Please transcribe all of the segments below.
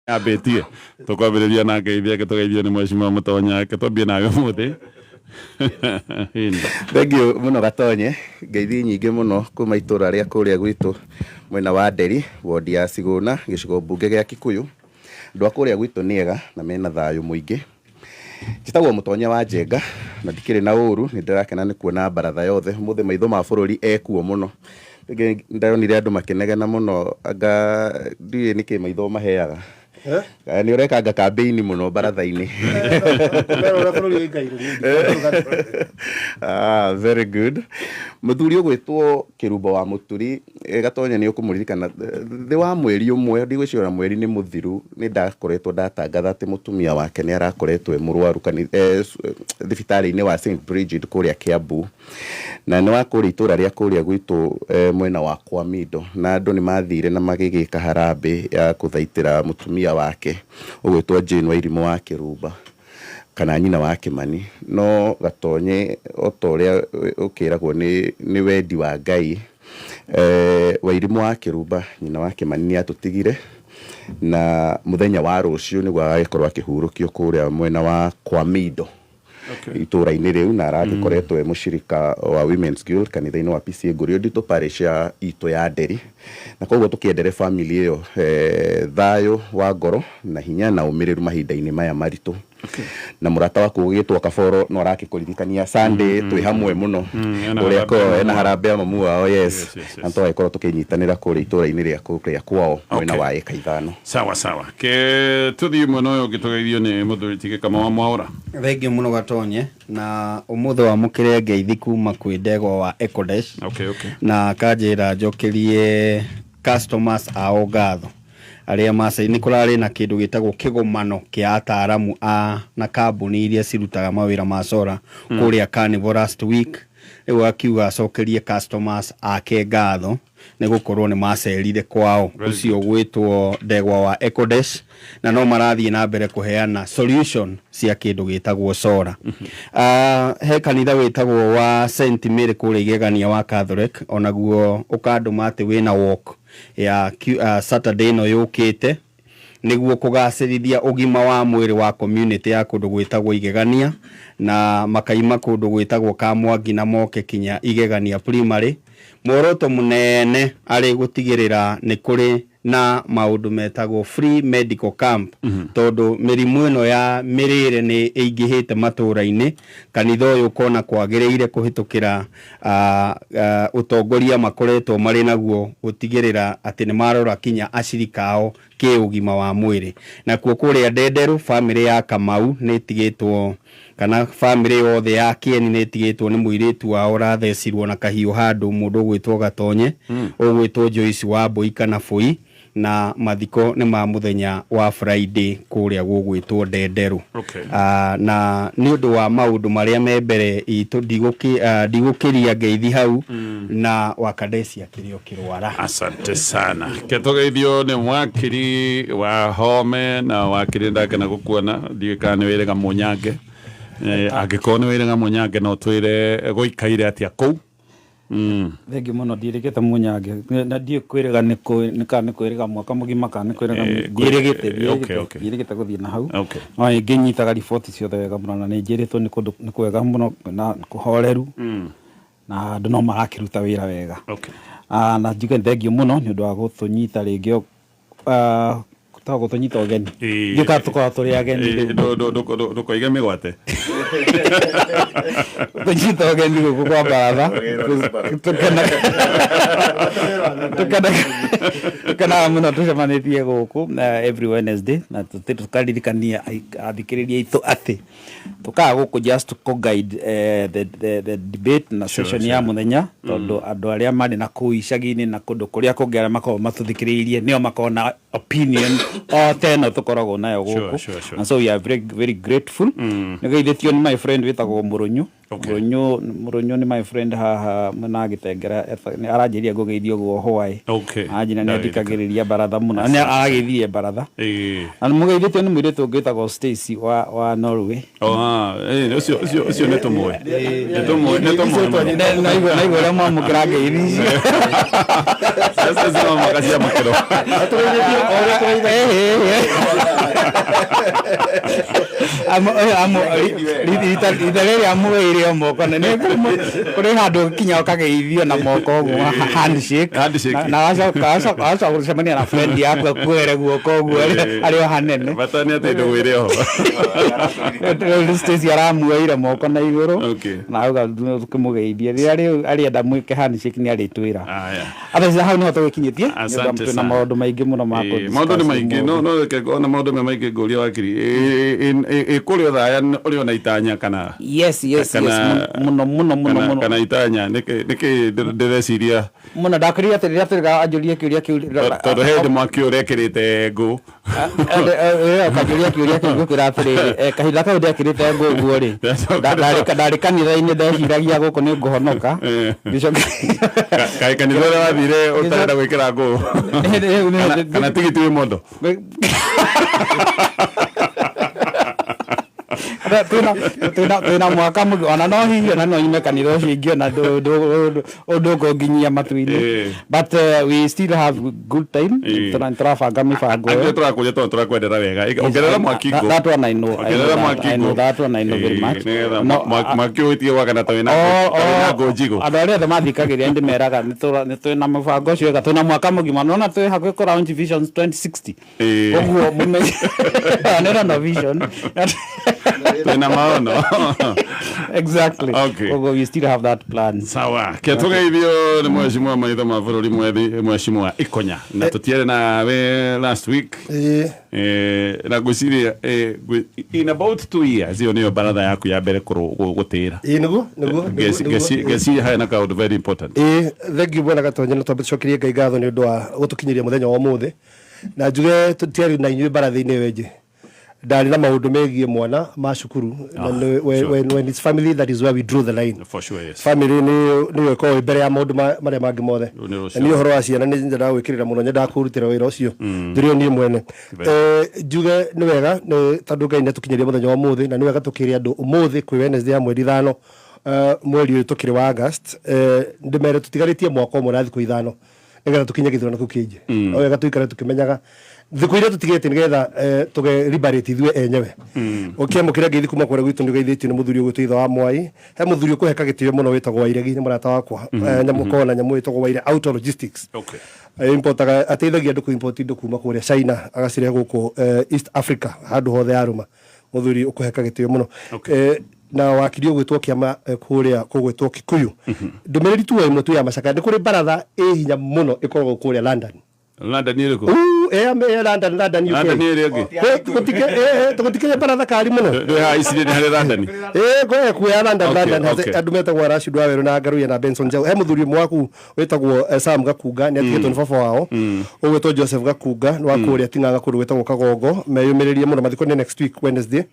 Ambĩtie tũkwambĩrĩria na ngeithi ake, tũgeithio nĩ mheshimiwa Mũtonya. Ake twambie nawe ũmũthĩ. Thank you mũno Gatonye. Ngeithi nyingĩ mũno kuma itũra rĩa kũrĩa gwitũ mwena wa Nderi, wodi ya Cigũna, gĩcigo mbunge gĩa Kikuyu. Andũ a kũrĩa gwitũ nĩ ega na mena thayũ mũingĩ. Njĩtagwo Mũtonya wa Njenga na ndikĩrĩ na ũru, nĩ ndĩrakena nĩ kuona baratha yothe ũmũthĩ. Maitho ma bũrũri ekuo mũno. Rĩngĩ ndonire andũ makĩnegena mũno, anga ndiũĩ nĩkĩ maitho maheaga. Nĩ ũrekanga kambĩini mũno baratha-inĩ. Kũmera ũrĩa bũrũri ũikaire. Ah, very good. Mũthuri ũgwĩtwo Kĩrumbo wa Mũturi, Gatonya nĩ ũkũmũririkana, thĩ wa mweri ũmwe, ndigwĩciria mweri nĩ mũthiru, nĩ ndakoretwo ndatangatha atĩ mũtumia wake nĩ arakoretwo e mũrwaru thibitarĩ-inĩ wa St Brigid kũrĩa Kiambu, na nĩ wa kũrĩa itũra rĩa kũrĩa gwitũ, mwena wa Kwamindo, na andũ nĩ mathire na magĩgĩka harambĩ ya kũthaitĩra mũtumia wake ũgwĩtwo Jane Wairimũ wa Kĩrumba, kana nyina wa Kĩmani. No Gatonye, o ta ũrĩa ũkĩragwo nĩ wendi wa Ngai, Wairimũ wa Kĩrumba, nyina wa Kĩmani, nĩ atũtigire, na mũthenya wa rũciũ nĩguo agagĩkorwo akĩhurũkio kũrĩa mwena wa Kwamindo, itũra-inĩ rĩu, na aragĩkoretwo e mũcirika wa Women's Guild kanitha-inĩ wa PCEA Ngũrĩ Nditũ, parish ya itũ ya Nderi. Na koguo tũkĩendere family ĩyo thayũ wa ngoro na hinya na ũmĩrĩru mahinda-inĩ maya maritũ. Na mũrata waku ũgĩtwo Kaboro no arakĩkũririkania Sunday twĩ hamwe mũno ena kũrĩa harambee kwao, ya ena mamu wao. Harambee ya mamu wao, yes. Yes. Na tũgagĩkorwo tũkĩnyitanĩra kũrĩa itũra-inĩ rĩa kũrĩa kwao mwena wa ĩka 5. Sawa sawa, ke tũthiĩ mwena ũyũ ũngĩ, tũgeithio nĩ mũthuri ti Gĩkama wa Mwaũra. Thengiũ mũno Gatonye, na ũmũthĩ wamũkĩre ngeithi kuma kwĩ ndegwa wa Ecodesh na kanjĩra njokerie customers ao ngatho arĩa maca nĩ kũrarĩ na kĩndũ gĩtagwo kĩgomano kĩa ataaramu a na kambuni iria cirutaga mawĩra ma solar kũrĩa Carnival last week. Rĩu akiuga acokerie customers ake ngatho nĩ gũkorwo nĩ macerire kwao. Very Ũcio gwĩtwo ndegwa wa Ecodesh, na no marathiĩ na mbere kũheana solution cia kĩndũ gĩtagwo solar. He kanitha wĩtagwo wa St Mary kũrĩa Igegania wa Catholic, onaguo ũkandũma atĩ wĩna walk ya Saturday ĩno yũkĩte nĩguo kũgacĩrithia ũgima wa mwĩrĩ wa community ya kũndũ gwĩtagwo Igegania, na makaima kũndũ gwĩtagwo Kamwangi na moke kinya Igegania Primary. Muoroto mũnene arĩ gũtigĩrĩra nĩ kũrĩ na maũndũ metagwo free medical camp, tondũ mĩrimũ ĩno ya mĩrĩre nĩ ĩingĩhĩte matũra-inĩ. Kanitha ũyũ ũkona kwagĩrĩire kũhĩtũkĩra ũtongoria makoretwo marĩ naguo gũtigĩrĩra atĩ nĩ marora kinya acirika ao kĩ ũgima wa mwĩrĩ. Nakuo kũrĩa Ndenderũ, bamĩrĩ ya Kamau nĩ ĩtigĩtwo, kana bamĩrĩ yothe ya Kĩeni nĩ ĩtigĩtwo nĩ mũirĩtu wao ũrathecirwo na kahiũ handũ, mũndũ ũgwĩtwo Gatonye, ũgwĩtwo Joyce wa Mbũi kana Bũi, na mathiko nĩ ma mũthenya wa Friday kũrĩa gũgwĩtwo Ndenderũ. Na nĩ ũndũ wa maũndũ marĩa me mbere itũ, ndigũkĩria ngeithi hau, na wakadeci akĩrĩ o kĩrwara. Asante sana. Ke tũgeithio nĩ wakiri wa Home, na wakiri, ndakena gũkuona. Ndiũĩ kana nĩ wĩrĩga Mũnyange. Angĩkorwo nĩ wĩrĩga Mũnyange, no twĩre gũikaire atĩa kũu. Thengiũ mũno. Ndiĩrĩgĩte Mũnyange na ndiĩ kwĩrĩga nĩ nĩ kana nĩ kwĩrĩga mwaka mũgima kana nĩ kwĩrĩga. Ndiĩrĩgĩte. Ndiĩrĩgĩte gũthiĩ na hau. No ngĩnyitaga riboti ciothe wega mũno, na nĩ njĩrĩtwo nĩ kũndũ nĩ kwega mũno na kũhoreru na andũ no marakĩruta wĩra wega. Ah, na njuge thengiũ mũno nĩ ũndũ wa gũtũnyita rĩngĩ, to gũtũnyita ũgeni. Ndiũĩ kana tũkoragwo tũrĩ ageni rĩu. Ndũkoige mĩgwate. Tũnyita ũgeni gũkũ kwa baratha. Tũkenaga mũno tũcemanĩtie gũkũ every Wednesday, na tũkaririkania athikĩrĩria aitũ atĩ tũkaga gũkũ just to guide the debate na session ya mũthenya, tondũ andũ arĩa marĩ na kũu icagi-inĩ na kũndũ kũrĩa kũngĩ arĩa makoragwo matũthikĩrĩirie nĩo makoragwo na opinion o ta ĩno tũkoragwo nayo gũkũ. And so we are very, very grateful. Nĩgeithĩtio nĩ my friend wĩtagwo Mũrũnyũ. Mũrũnyũ, Mũrũnyũ nĩ my friend haha mwena wa Gĩtengera. Aranjĩrire ngũgeithio ũguo hwaĩ. Anjĩra nĩ athikagĩrĩria baratha mũno, nĩ arageithirie baratha. Na mũgeithĩtio nĩ mũirĩtu ũngĩ wĩtagwo Stacy wa Norway. Oh, ũcio nĩ tũmũĩ. Nĩ tũmũĩ, nĩ tũmũĩ mũno. Naigua ũrĩa mwamũkĩra ngeithi ici. Ciaca no mũhaka ciamũkĩrwo. Rita rĩrĩa amuoire o moko nĩ kũrĩ handũ kinya ũkageithio na moko ũguo, handshake. Handshake. Na wacoka gũcemania na friend yaku akuoere guoko ũguo arĩ o hanene. Bata nĩ atĩ ndũgwĩre oho. Rĩu Stacy aramuoire moko na igũrũ na auga tũkĩmũgeithie rĩrĩa rĩu arĩenda mwĩke handshake nĩ arĩtwĩra. Aya. Otherwise hau nĩho tũgĩkinyĩtie nĩ ũndũ Asante twĩna sana. maũndũ maingĩ mũno ma Ĩĩ, maũndũ nĩ maingĩ, no reke ona maũndũ me maingĩ ngũria wakiri kũrĩ ũthaya ũrĩ ona itanya kana Yes. Mũno mũno mũno mũno. Kana itanya nĩkĩ ndĩreciria. Mũno ndakwĩrire atĩ rĩrĩa tũrĩga anjũrie kĩũria kĩu. Tondũ he hĩndĩ mwaki ũyũ ũrekĩrĩte ngũ. Ũkanjũria kĩũria kĩu ngũkwĩra atĩrĩrĩ, kahinda kau ndekĩrĩte ngũ ũguo rĩ, ndarĩ kanitha-inĩ, ndeciragia gũkũ nĩ ngũhonoka. Ngĩcoka Kaĩ kanitha ũrĩa wathire ũtarenda gwĩkĩra ngũ kana tigiti wĩ mondo? Twĩna mwaka mũgima ona no hihi ona no nyume kanitha ũcio ingĩona ũndũ ũkũnginyia matu-inĩ. But we still have good time. Tũrabanga mĩbango Angĩ ĩyo. tũrakũria tondũ tũrakwendera wega. Ongerera mwaki ngũ. That one I know. I know Ongerera that, mwaki I know ngũ. that one I know very much. Nĩgetha No, mwaki ũyũ ũtige gwakana ta wĩna ngũ njigũ. Andũ arĩa othe mathikagĩrĩria ndĩmeraga nĩ twĩna mũbango ũcio wega, twĩna mwaka mũgima nona twĩ hakuhĩ kũ launch Vision 2060. Ũguo mũmenye nĩ no vision. Twĩna maono. Exactly. Ũguo we still have that plan. Sawa, ketũgeithio nĩ mheshimiwa maitho ma bũrũri mwethi mheshimiwa Ikonya na tũtiarĩ nawe last week. Na ngwĩciria in about 2 years ĩyo nĩyo baratha yaku ya mbere gũtĩra. Ĩĩ, nĩguo. Ngeciria haya na kaũndũ very important. Ĩĩ, thank you bwana Gatonye, na twambe tũcokerie Ngai ngatho nĩ ũndũ wa gũtũkinyĩria mũthenya wa ũmũthĩ, na njuge tũtiarĩ na inyuĩ baratha-inĩ ĩyo ĩngĩ, ndarĩ na maũndũ megiĩ mwana ma cukuru na when it's family, that is where we draw the line. For sure, yes. Family nĩyo ĩkoragwo ĩ mbere ya maũndũ marĩa mangĩ mothe. Rĩu nĩ rũciaro. Na niĩ ũhoro wa ciana nĩ nyendaga gwĩkĩrĩra mũno, nyendaga kũrutĩra wĩra ũcio ndĩrĩ o niĩ mwene. Njuge nĩ wega nĩ tondũ Ngai nĩ atũkinyĩria mũthenya wa ũmũthĩ, na nĩ wega tũkĩre andũ ũmũthĩ kwĩ Wednesday ya mweri 5, mweri ũyũ tũkĩrĩ wa August, ndĩmere tũtigarĩtie mwaka ũmwe na thikũ 5 nĩgetha tũkinye gĩthurano kĩu kĩngĩ. No wega tũikare tũkĩmenyaga thikũ iria tũtigĩte nĩgetha tũge liberate ithuĩ enyewe. Ũkĩamũkĩra ngeithi kuma kũrĩa gwitũ nĩ ũgeithĩtio nĩ mũthuri ũgwĩtwo ithe wa Mwai. He mũthuri ũkũheka gĩtĩo mũno wĩtagwo Wairegi, nĩ mũrata wakwa. Nyamũ koragwo na nyamũ ĩtagwo Waire Auto Logistics. Importaga, ateithagia andũ kũ-import indo kuma kũrĩa China agacirehe gũkũ East Africa handũ hothe yarũma. Mũthuri ũkũheka gĩtĩo mũno. Na wakiri ũgwĩtwo kĩama kũrĩa kũgwĩtwo Kikuyu. Ndũmĩrĩri tu o ĩmwe tu ya macakaya, nĩ kũrĩ baratha ĩ hinya mũno ĩkoragwo kũrĩa London. London ĩrĩkũ? Uu, London, London, UK. London ĩrĩa ĩngĩ? Tũgũtikĩrĩ baratha kari mũno. Ndĩ haha Eastleigh nĩ harĩ London. Ĩĩ, kuya London. London andũ metagwo Rashid Wawerũ na Ngaruiya na Benson Njau. He mũthuri ũmwe waku wĩtagwo Sam Gakunga, nĩ atigĩtwo nĩ baba wao ũgwĩtwo Joseph Gakunga, nĩ wa kũrĩa Ting'ang'a kũndũ gwĩtagwo Kagongo. Meyũmĩrĩrie mũno, mathiko nĩ next week Wednesday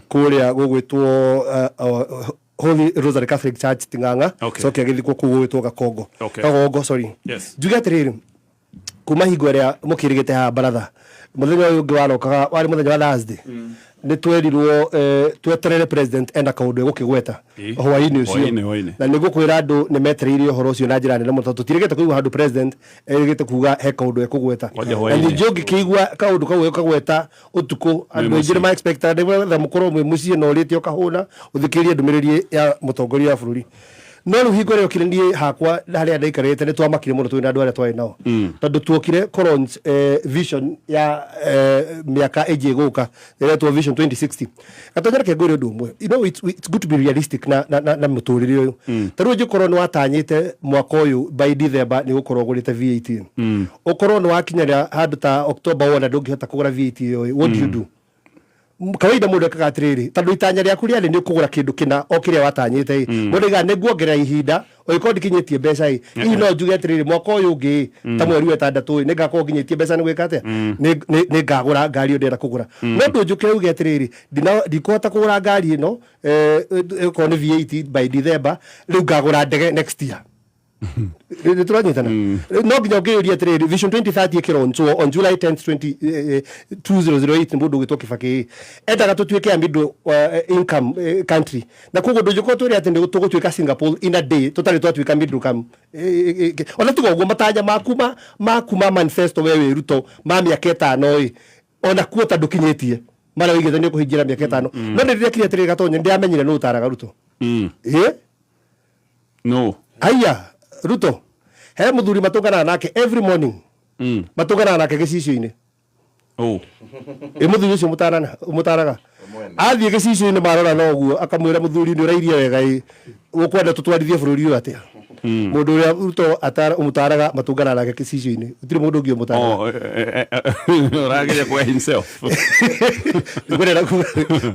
kũrĩa gũgwĩtwo Holy Rosary Catholic Church Ting'ang'a. Coke agĩthikwo kũu gũgwĩtwo Gakongo. Kagongo, sorry. Njuge atĩrĩrĩ, kuma hingo ĩrĩa mũkĩrĩgĩte haha baratha, mũthenya ũyũ ũngĩ warokaga warĩ mũthenya wa Thursday, nĩ twerirwo tweterere president ena kaũndũ egũkĩgweta hwaĩ-inĩ ũcio. Hwaĩ-inĩ, hwaĩ-inĩ. Na nĩ ngũkwĩra andũ nĩ metereire ũhoro ũcio na njĩra nene mũno tondũ tũtirĩgĩte kũigua handũ president erĩgĩte kuga he kaũndũ ekũgweta. Kwanja Na hwaĩ-inĩ. ningĩ ũngĩkĩigua kaũndũ kau ekagweta ũtukũ, andũ aingĩ nĩ ma-expectaga nĩgetha mũkorwo mwĩ mũciĩ na ũrĩte ũkahũna ũthikĩrĩrie ndũmĩrĩri ya mũtongoria wa bũrũri. No rĩu hingo ĩrĩa yokire, niĩ hakwa harĩa ndaikarĩte nĩ twamakire mũno twĩna andũ arĩa twarĩ nao tondũ tuokire kũ launch vision ya mĩaka ĩngĩ ĩgũka ĩretwo Vision 2060. Gatonya, reke ngwĩre ũndũ ũmwe, it's good to be realistic na mũtũrĩre ũyũ. Ta rĩu ũngĩkorwo nĩ watanyĩte mwaka ũyũ by December nĩ ũgũkorwo ũgũrĩte V18, ũkorwo nĩ wakinyĩra handũ ta October wona ndũngĩhota kũgũra V8 ĩyo, what do you do? Kawaida mũndũ ekaga atĩrĩrĩ, tondũ itanya rĩaku rĩarĩ nĩ ũkũgũra kĩndũ kĩna o kĩrĩa watanyĩte ĩ, mũndũ aigaga nĩ nguongerera ihinda ũgĩkorwo ndikinyĩtie mbeca ĩ, hihi no njuge atĩrĩrĩ, mwaka ũyũ ũngĩ ĩ, ta mweri wa 6 ĩ, nĩ ngakorwo nginyĩtie mbeca nĩ gwĩka atĩa, nĩ ngagũra ngari ĩyo ndĩrenda kũgũra. No ndũnjũkĩre uge atĩrĩrĩ, ndikũhota kũgũra ngari ĩno, ĩkorwo nĩ V8 by December, rĩu ngagũra ndege next year. Nĩ tũranyitana? No nginya ũngĩyũria atĩrĩrĩ, Vision 2030 ĩkĩlaunchwo on July 10th 20, 2008 nĩ mũndũ ũgwĩtwo Kibaki, endaga tũtuĩke a middle income country, na koguo ndũngĩkorwo twĩre atĩ nĩ tũgũtuĩka Singapore in a day tũtarĩ twatuĩka middle income. Ona tiga ũguo, matanya maku ma manifesto we wĩ Ruto ma mĩaka 5 ĩ, ona kuo ta ndũkinyĩtie. Marĩa wĩigĩte nĩ ũkũhingia na mĩaka 5. No nĩ ndĩrekire atĩrĩrĩ Gatonye, nĩ ndĩramenyire nũ ũtaraga Ruto. Ĩ? No. Haiya, Ruto. He mũthuri matũnganaga nake every morning. Matũnganaga nake gĩcicio-inĩ. Oh. Ĩ mũthuri ũcio mũtarana mũtaraga. Athiĩ gĩcicio-inĩ marora no ũguo akamwĩra mũthuri nĩ ũrairie wega ĩ ũkwenda tũtwarithie bũrũri ũyũ atĩa? Mũndũ ũrĩa Ruto ũmũtaraga matũnganaga nake gĩcicio-inĩ. Gũtirĩ mũndũ ũngĩ ũmũtaraga. Oh, ũrageria kuga himself. Ngwenda kuga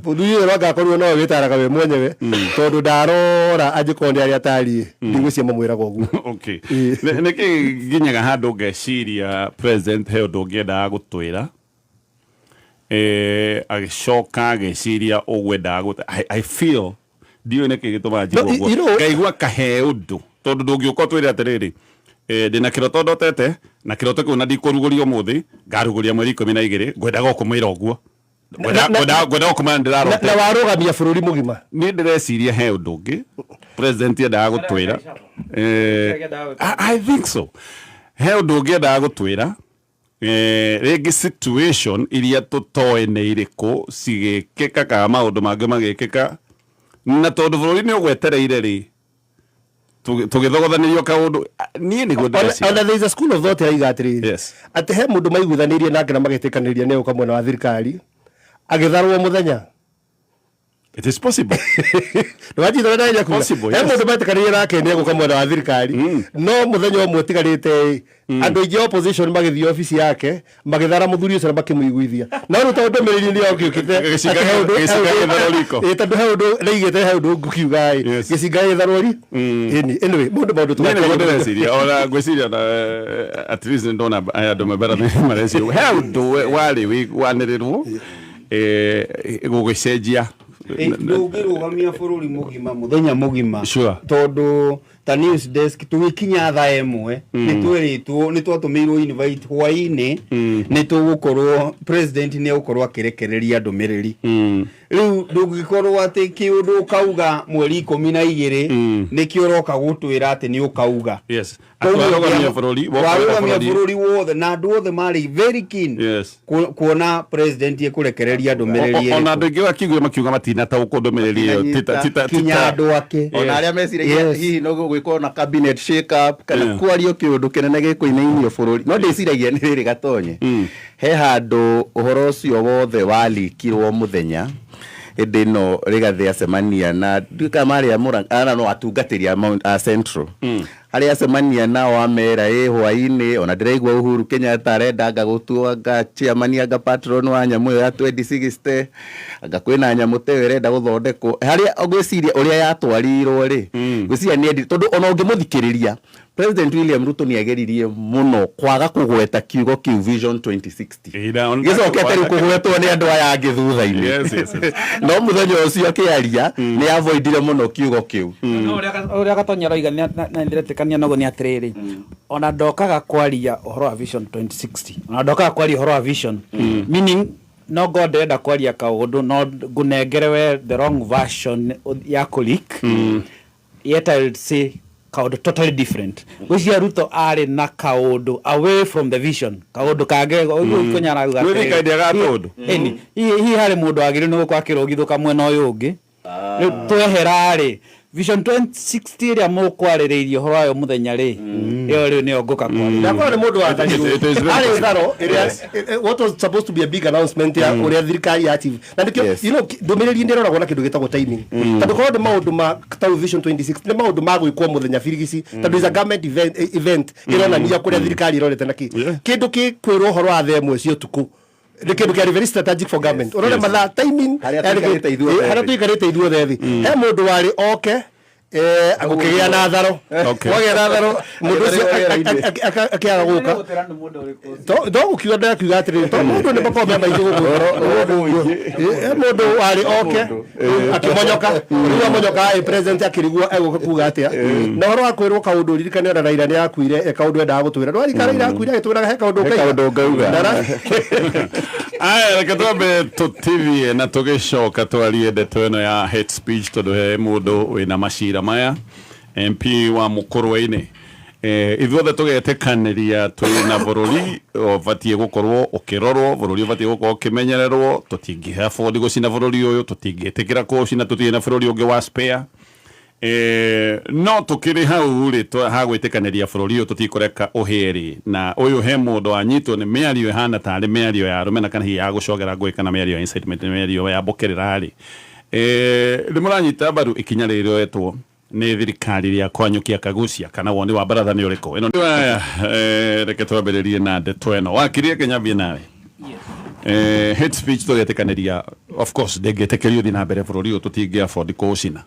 mũthuri ũyũ no akorwo no wĩtaraga we mwenyewe tondũ ndarora angĩkorwo nĩ arĩa atariĩ ndigwĩciria mamwĩraga ũguo. Okay. Nĩkĩ nginyaga handũ ngeciria president he ũndũ ũngĩendaga gũtwĩra agĩcoka agĩciria ũgwendaga gũtwĩra. I feel ndiũĩ nĩkĩ gĩtũmaga njigue No, ũguo. you know- Ngaigua kahe ũndũ tondũ ndũngĩũka ũtwĩre atĩrĩrĩ ndĩna kĩroto ndotete na kĩroto kĩu na ndikũrugũria ũmũthĩ ngarugũria mweri 12 ngwendaga ũkũmwĩra ũguo. Ngwendaga ũkũmwĩra ndĩrarotete. Na warũgamia bũrũri mũgima. Niĩ ndĩreciria he ũndũ ũngĩ president endaga gũtwĩra. I think so. He ũndũ ũngĩ endaga gũtwĩra. Rĩngĩ situation iria tũtoĩ nĩ irĩkũ cigĩkĩka kana maũndũ mangĩ magĩkĩka na tondũ bũrũri nĩ ũgwetereire rĩ tũgĩthogothanĩrio kaũndũ niĩ nĩguo ndĩreciria. Ona there is a school of thought ĩraiga atĩrĩrĩ atĩ he mũndũ maiguithanĩirie nake na magetĩkanĩria nĩ egũka mwena wa thirikari agĩtharwo mũthenya. It is possible. Nĩwanyita ũrĩa ndĩrenda kuga? Possible, He yes. mũndũ metĩkanĩirie nake nĩ egũka mwena wa thirikari no mũthenya ũmwe ũtigarĩte andũ aingĩ opposition magĩthiĩ obici yake magĩthara mũthuri ũcio na makĩmũiguithia. No rĩu tondũ ndũmĩrĩri nĩ yokĩũkĩte Gĩcinga atĩ he ũndũ- gĩcinga he ũndũ- gĩtharwo riko. Ĩ, tondũ he ũndũ ndaigĩte he ũndũ ngũkiuga ĩ gĩcinga gĩtharwo ri. Ĩni, anyway, maũndũ maũndũ Niĩ nĩguo tũgakĩaria. ndĩreciria ona ngwĩciria ona at least nĩndona aya andũ mebera mareciria he ũndũ warĩ wanĩrĩrwo gũgĩcenjia. Ndũngĩrũgamia bũrũri mũgima mũthenya mũgima. Sure. Tondũ ta news desk tũgĩkinya thaa ĩmwe nĩ twerĩtwo nĩ twatũmĩirwo invite hwaĩ-inĩ nĩ tũgũkorwo president nĩ egũkorwo akĩrekereria ndũmĩrĩri. Rĩu ndũngĩkorwo atĩ kĩũndũ ũkauga mweri 12 nĩkĩo ũroka gũtwĩra atĩ nĩ ũkauga. Yes. Koguo Warũgamia bũrũri, woka warũgamia bũrũri. bũrũri wothe na andũ othe marĩ very keen Yes. kuona president ekũrekereria ndũmĩrĩri Ona ĩrĩkũ. andũ aingĩ wakiuga makiuga matinataũkwo ndũmĩrĩri ĩyo. Kinya andũ ake. Ona arĩa meciragia Yes. hihi no gũgwĩkwo na cabinet shake up kana Yeah. kwario kĩũndũ kĩnene gĩkũinainia bũrũri. No ndĩciragia nĩ rĩrĩ Gatonye. He handũ ũhoro ũcio wothe walikirwo mũthenya hĩndĩ ĩno Rigathĩ acemania na ndiũĩ kana marĩ a Murang'a, no atungatĩri a Mount, a Central. Harĩa acemania nao amera ĩ hwaĩ-inĩ ona ndĩraigua Uhuru Kenyatta arenda anga gũtuo anga chairman anga patron wa nyamũ ĩyo ya 2060 anga kwĩna nyamũ ta ĩyo ĩrenda gũthondekwo harĩa ngwĩciria ũrĩa yatwarirwo rĩ ngwĩciria nĩ endi tondũ ona ũngĩmũthikĩrĩria President William Ruto nĩ ageririe mũno kwaga kũgweta kiugo kĩu Vision 2060 gĩcokete rĩu kũgwetwo nĩ andũ aya angĩ thutha-inĩ. Yes, yes, yes. No mũthenya ũcio akĩaria nĩ avoidire mũno kiugo kĩu. No ũrĩa Gatonya aroiga na ndĩretĩkania naguo nĩ atĩrĩrĩ ona ndokaga kwaria ũhoro wa Vision 2060 ona ndokaga kwaria ũhoro wa vision meaning no ngorwo ndĩrenda kwaria kaũndũ no ngũnengere we the wrong version ya kũ-leak yet I will say kaũndũ totally different. Ngwĩciria Ruto arĩ na kaũndũ away from the vision kaũndũ kangĩ ũguo Konya arauga Gwĩ atĩrĩrĩ, thirikari ndĩagaga tũndũ. Ĩni, hihi harĩ mũndũ wagĩrĩirwo nĩ gũkorwo akĩrũgithũka mwena ũyũ ũngĩ Rĩu twehera rĩ Vision 2060 ĩrĩa mũkwarĩrĩirie ũhoro wayo mũthenya rĩ ĩyo rĩu nĩyo ngũka kwarĩrĩria. Ndakorwo nĩ mũndũ watharirwo. It is very Arĩ possible. tharo ĩrĩa what was supposed to be a big announcement ya ũrĩa thirikari ya achieve. Na nĩkĩo Yes. you know ndũmĩrĩri nĩ ĩroragwo na kĩndũ gĩtagwo timing. Tondũ korwo nĩ maũndũ ma ta Vision 2060 nĩ maũndũ ma gwĩkwo mũthenya birigici tondũ is a government event ĩronania kũrĩa thirikari ĩrorete na kĩ. Yeah. Kĩndũ kĩkwĩrwo ũhoro wa thaa ĩmwe cia ũtukũ nĩ kĩndũ kĩarĩ very strategic for government. Ũrore mathaa timing Harĩa yarĩ tũikarĩte ithuothe harĩa thĩ. tũikarĩte ithuothe thĩ. He mũndũ warĩ oke gũkĩgĩa na tharo. Okay. Kwagĩa na tharo mũndũ ũcio akĩaga gũka. To gũkiuga ndĩrakiuga atĩrĩrĩ to mũndũ nĩ makoragwo me maingĩ gũkũ. He mũndũ warĩ oke akĩmonyoka rĩu amonyoka ĩ president akĩrigwo egũka kuga atĩa. Na ũhoro wa kwĩrwo kaũndũ ririkane ona Raila nĩ akuire e kaũndũ endaga gũtwĩra. Ndwarikana Raila akuire agĩtwĩraga he kaũndũ He ũkaiga. kaũndũ ngauga. Aya, reke twambe tũtithie na tũgĩcoka twarie ndeto ĩno ya hate speech tondũ he mũndũ wĩna macira maya MP wa Mũkũrwe-inĩ. Ithuothe tũgetĩkanĩria twĩ na bũrũri ũbatiĩ gũkorwo ũkĩrorwo, bũrũri ũbatiĩ gũkorwo ũkĩmenyererwo. Tũtingĩhe afford gũcina bũrũri ũyũ, tũtingĩtĩkĩra kũũcina, tũtirĩ na bũrũri ũngĩ wa spare. No tũkĩrĩ hau rĩ, ha gwĩtĩkanĩria bũrũri ũyũ tũtikũreka ũhĩe rĩ, na ũyũ he mũndũ anyitwo nĩ mĩario ĩhana tarĩ mĩario ya rũmena kana hihi ya gũcogera ngũĩ kana mĩario ya incitement, mĩario ya mbũkĩrĩra rĩ, nĩ mũranyita mbaru ikinya rĩrĩ rĩoetwo nĩ thirikari rĩa kwanyũkia Kagucia, kana woni wa baratha nĩ ũrĩkũ? Ĩno aya, reke twambĩrĩrie na ndeto ĩno. Wakiri, reke nyambie nawe. Hate speech tũgetĩkanĩria, of course, ndĩngĩtĩkĩrio thiĩ na mbere, bũrũri ũyũ tũtingĩ afford kũũcina.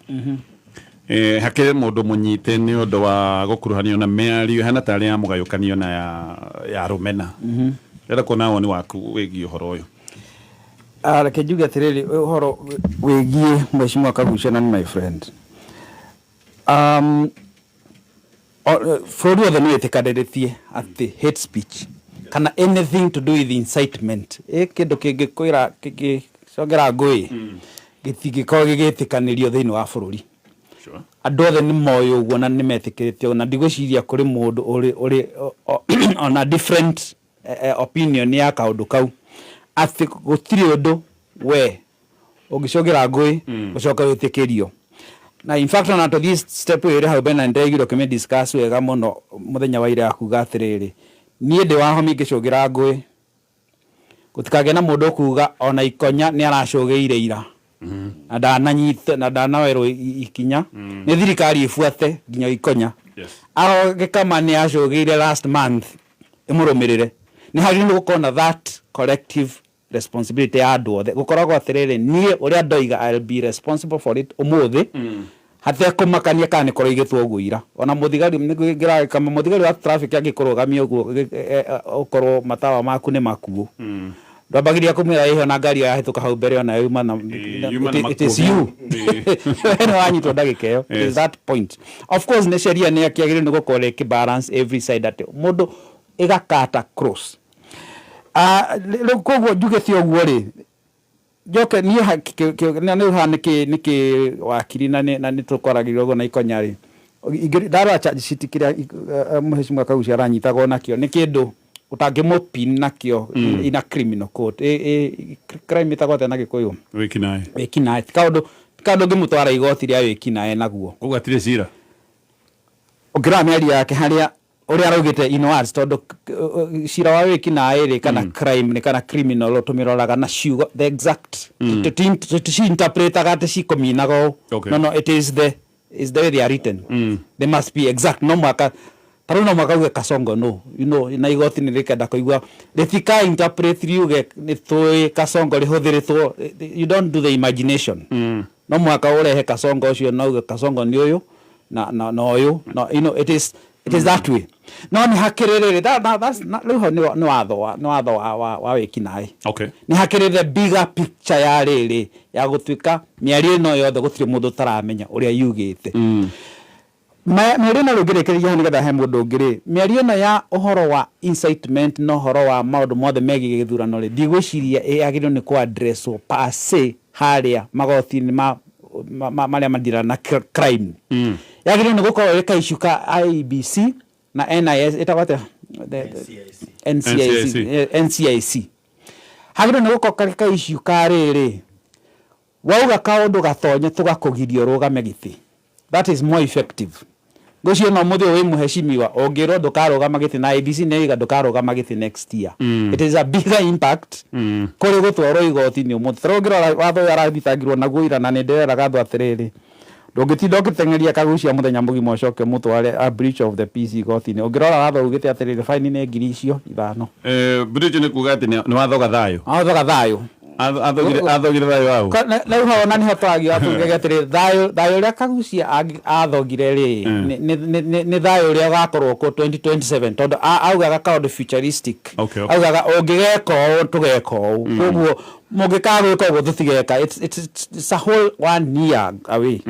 Hakĩrĩ mũndũ mũnyite nĩ ũndũ wa gũkuruhanio na mĩario ĩhana tarĩ ya mũgayũkanio na ya rũmena. Ndĩrenda kuona woni waku wĩgiĩ ũhoro ũyũ. Reke njuge atĩrĩrĩ, ũhoro wĩgiĩ Mheshimiwa Kaguchia, na nĩ my friend, bũrũri wothe nĩ wĩtĩkanĩrĩtie atĩ hate speech kana anything to do with incitement, ĩ kĩndũ kĩngĩkwĩra kĩngĩcongera ngũĩ, gĩtingĩkorwo gĩgĩtĩkanĩrio thĩinĩ wa bũrũri. Andũ othe nĩ moĩ ũguo na nĩ metĩkĩrĩte ũguo, na ndigwĩciria kũrĩ mũndũ ũrĩ ona different opinion ya kaũndũ kau, atĩ gũtirĩ ũndũ we ũngĩcũngĩra ngũĩ ũcoke wĩtĩkĩrio. Na in fact, ona tũthiĩ step ĩyo ĩrĩ hau mbere, na nĩndĩraiguire ũkĩmĩ discuss wega mũno mũthenya wa ira, ya kuga atĩrĩrĩ, niĩ ndĩ wa homi ingĩcũngĩra ngũĩ, gũtikagĩe na mũndũ ũkuga ona Ikonya nĩ aracũgĩire ira na ndananyita na ndanawerwo ikinya nĩ thirikari ĩbuate nginya Ikonya. Aroge kama nĩ acũgĩire last month, ĩmũrũmĩrĩre. Nĩ hagĩrĩirwo gũkorwo na that collective responsibility ya andũ othe, gũkoragwo atĩrĩrĩ, niĩ ũrĩa ndoiga, I'll be responsible for it ũmũthĩ, hatekũmakania kana nĩ kũroigĩtwo ũguo ira. Ona mũthigari kama mũthigari wa traffic angĩkũrũgamia ũguo, ũkorwo matawa maku nĩ makuũ, ndwambagĩrĩria kũmwĩra ĩho na ngari ĩyo yahĩtũka hau mbere ona yuma na Yuma na it is makuũ. You we nĩ wanyitwo ndagĩka ĩyo. It is that point. Of course, nĩ sheria nĩ akĩagĩrĩirwo nĩ gũkorwo ĩkĩ balance every side, atĩ mũndũ ĩgakata cross. Rĩu koguo njugĩte ũguo rĩ, njoke niĩ na nĩ haha nĩkĩ wakiri na nĩ tũkoragĩrwo ũguo na Ikonya rĩ, ndarora charge sheet kĩrĩa Mheshimiwa Kaguchia aranyitagwo nakĩo, nĩ kĩndũ ũtangĩmũpin nakĩo in a criminal court. Crime ĩtagwo atĩa na Gĩkũyũ? Wĩkinaĩ. Wĩkinaĩ. Ti kaũndũ ũngĩmũtwara igoti rĩa wĩkinaĩ naguo. Koguo hatirĩ cira. Ũngĩrora mĩario yake harĩa ũrĩa araugĩte in words, tondũ cira wa wĩkinaĩ rĩ, kana crime nĩ kana criminal law, tũmĩroraga na ciugo the exact, tũticinterpretaga atĩ cikũminaga ũũ. No, it is the way they are written. They must be exact. No mwaka tarĩu no mwaka uge Kasongo, no you know na igoti nĩ rĩkenda kũigua, rĩtika interpret riuge nĩ tũĩ Kasongo rĩhũthĩrĩtwo. You don't do the imagination. No mwaka ũrehe Kasongo ũcio na uge Kasongo nĩ ũyũ na ũyũ, no it is that way. No nĩ hakĩrĩ rĩrĩ, rĩu hau nĩ watho wa wĩkinaĩ. Nĩ hakĩrĩ the bigger picture ya rĩrĩ ya gũtuĩka mĩario ĩno yothe, gũtirĩ mũndũ ũtaramenya ũrĩa yugĩte. Mĩario ĩno rĩu ngĩrĩkĩrĩria hau nĩgetha he mũndũ ũngĩ rĩ, mĩario ĩno ya ũhoro wa incitement na ũhoro wa maũndũ mothe megiĩ gĩthurano rĩ, ndigwĩciria yagĩrĩirwo nĩ kũ addresswo per se harĩa magoti-inĩ marĩa madira na crime. Yagĩrĩirwo nĩ gũkorwo ĩrĩ ka issue ka IEBC na NIS, ĩtagwo atĩa? NCIC. NCIC. NCIC hagĩrĩirwo nĩ gũkorwo karĩ ka issue ka rĩrĩ, wauga kaũndũ gatonye tũgakũgiria ũrũgame gĩtĩ. That is more effective. Ngwĩciria no mũthĩ ũyũ wĩ mũheshimiwa ũngĩrwo ndũkarũgama gĩtĩ na IEBC nĩ yoiga ndũkarũgama gĩtĩ next year, it is a bigger impact kũrĩ gũtwarwo igoti-inĩ ũmũthĩ. Tarĩu ũngĩrora watho ũyũ arathitangirwo naguo ira, na nĩ ndĩreraga andũ atĩrĩrĩ, ndũngĩtinda ũgĩteng'eria Kaguchia mũthenya mũgima ũcoke ũmũtware a breach of the peace igoti-inĩ. Ũngĩrora watho ugĩte atĩrĩrĩ, fine nĩ 5,000. Bridge nĩ kuga atĩ nĩ wathoga thayũ. Wathoga thayũ. Athogire thayũ waũ? Rĩu hau ona nĩho twagiuga tugege atĩrĩ, thayũ ũrĩa Kaguchia athogire rĩ, nĩ thayũ ũrĩa ũgakorwo kuo 2027, tondũ augaga kaũndũ futuristic. Augaga ũngĩgeka ũũ tũgeka ũũ, koguo mũngĩkaga gwĩka ũguo tũtigeka. It's a whole one year away.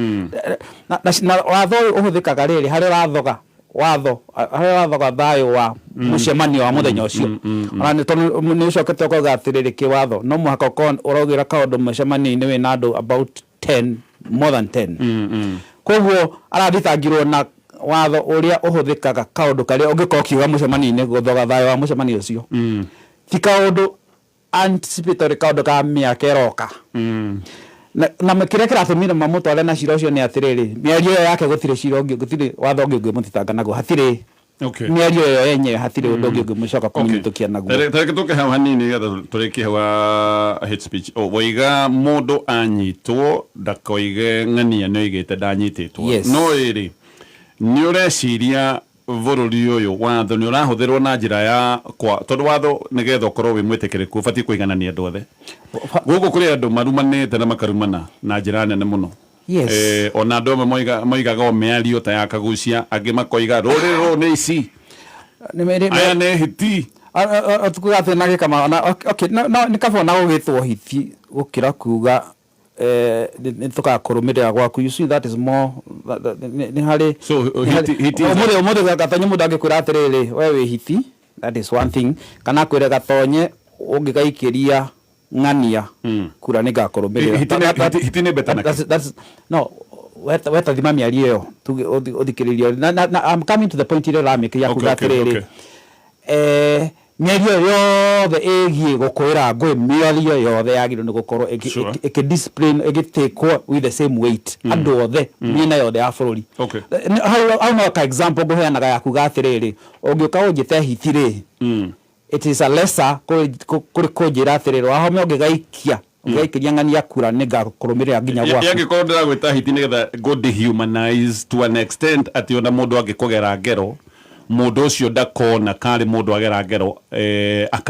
Na watho ũyũ ũhũthĩkaga rĩrĩ harĩa ũrathoga watho, harĩa ũrathoga thayũ wa mũcemanio wa mũthenya ũcio, ona nĩ tondũ nĩ ũcokete ũkauga atĩrĩrĩ, kĩwatho no mũhaka ũkorwo ũraugĩra kaũndũ mũcemanio-inĩ wĩna andũ about 10, more than 10. Koguo arathitangirwo na Watho ũrĩa ũhũthĩkaga kaũndũ karĩa ũngĩkorwo ũkiuga mũcemanio-inĩ gũthoga thayũ wa mũcemanio ũcio, ti kaũndũ anticipatory, kaũndũ ka mĩaka ĩroka. Na kĩrĩa kĩratũmire mamũtware na cira ũcio nĩ atĩrĩrĩ, mĩario ĩyo yake gũtirĩ cira ũngĩ, gũtirĩ watho ũngĩ ũngĩmũthitanga naguo, hatirĩ. Mĩario ĩyo yenyewe hatirĩ ũndũ ũngĩ ũngĩmũcoka kũmũnyitũkia naguo. Tareke tũke hau hanini nĩgetha tũrĩkie hau ha hate speech. Waiga mũndũ anyitwo ndakoige ng'ania nĩ oigĩte ndanyitĩtwo. No ĩrĩ, nĩ ũreciria bũrũri ũyũ watho nĩ ũrahũthĩrwo na njĩra ya kwa, tondũ watho nĩgetha ũkorwo wĩ mwĩtĩkĩrĩku ũbatiĩ kũiganania andũ othe. Gũkũ kũrĩ andũ marumanĩte na makarumana na njĩra nene mũno. Ona andũ amwe moigaga o mĩario ta ya Kagucia, angĩ makoiga rũrĩrĩ rũrũ nĩ ici, aya nĩ hiti. Tukuga atĩ na gĩkama ona okay, no nĩ kaba ona gũgĩtwo hiti gũkĩra kuga nĩ tũgakũrũmĩrĩra gwaku. You see, that is more nĩ harĩ So, hiti is Ũmũthĩ Gatonye mũndũ angĩkwĩra atĩrĩrĩ, we wĩ hiti, that is one thing, kana akwĩre Gatonye ũngĩgaikĩria ng'ania kura nĩ ngakũrũmĩrĩra. Hiti nĩ better na No, weta thima mĩario ĩyo tuge ũthikĩrĩrie na I'm coming to the point ĩrĩa ũramĩkĩria kuga atĩrĩrĩ, mĩario ĩyo yothe ĩgiĩ gũkũĩra ngũĩ, mĩario yothe yagĩrĩirwo nĩ gũkorwo ĩkĩ-discipline, ĩgĩtĩkwo with the same weight, andũ othe mĩena yothe ya bũrũri. Hau no ka example ngũheanaga ya kuga atĩrĩrĩ, ũngĩũka ũnjĩte hiti rĩ, it is a lesser kũrĩ kũnjĩra atĩrĩrĩ, Wahome ũngĩgaikĩria ng'ania kura nĩ ngakũrũmĩrĩra nginya gwaku. Angĩkorwo ndĩragwĩta hiti nĩgetha go dehumanize to an extent atĩ ona mũndũ angĩkũgera ngero, mũndũ ũcio ndakona karĩ mũndũ agera ngero,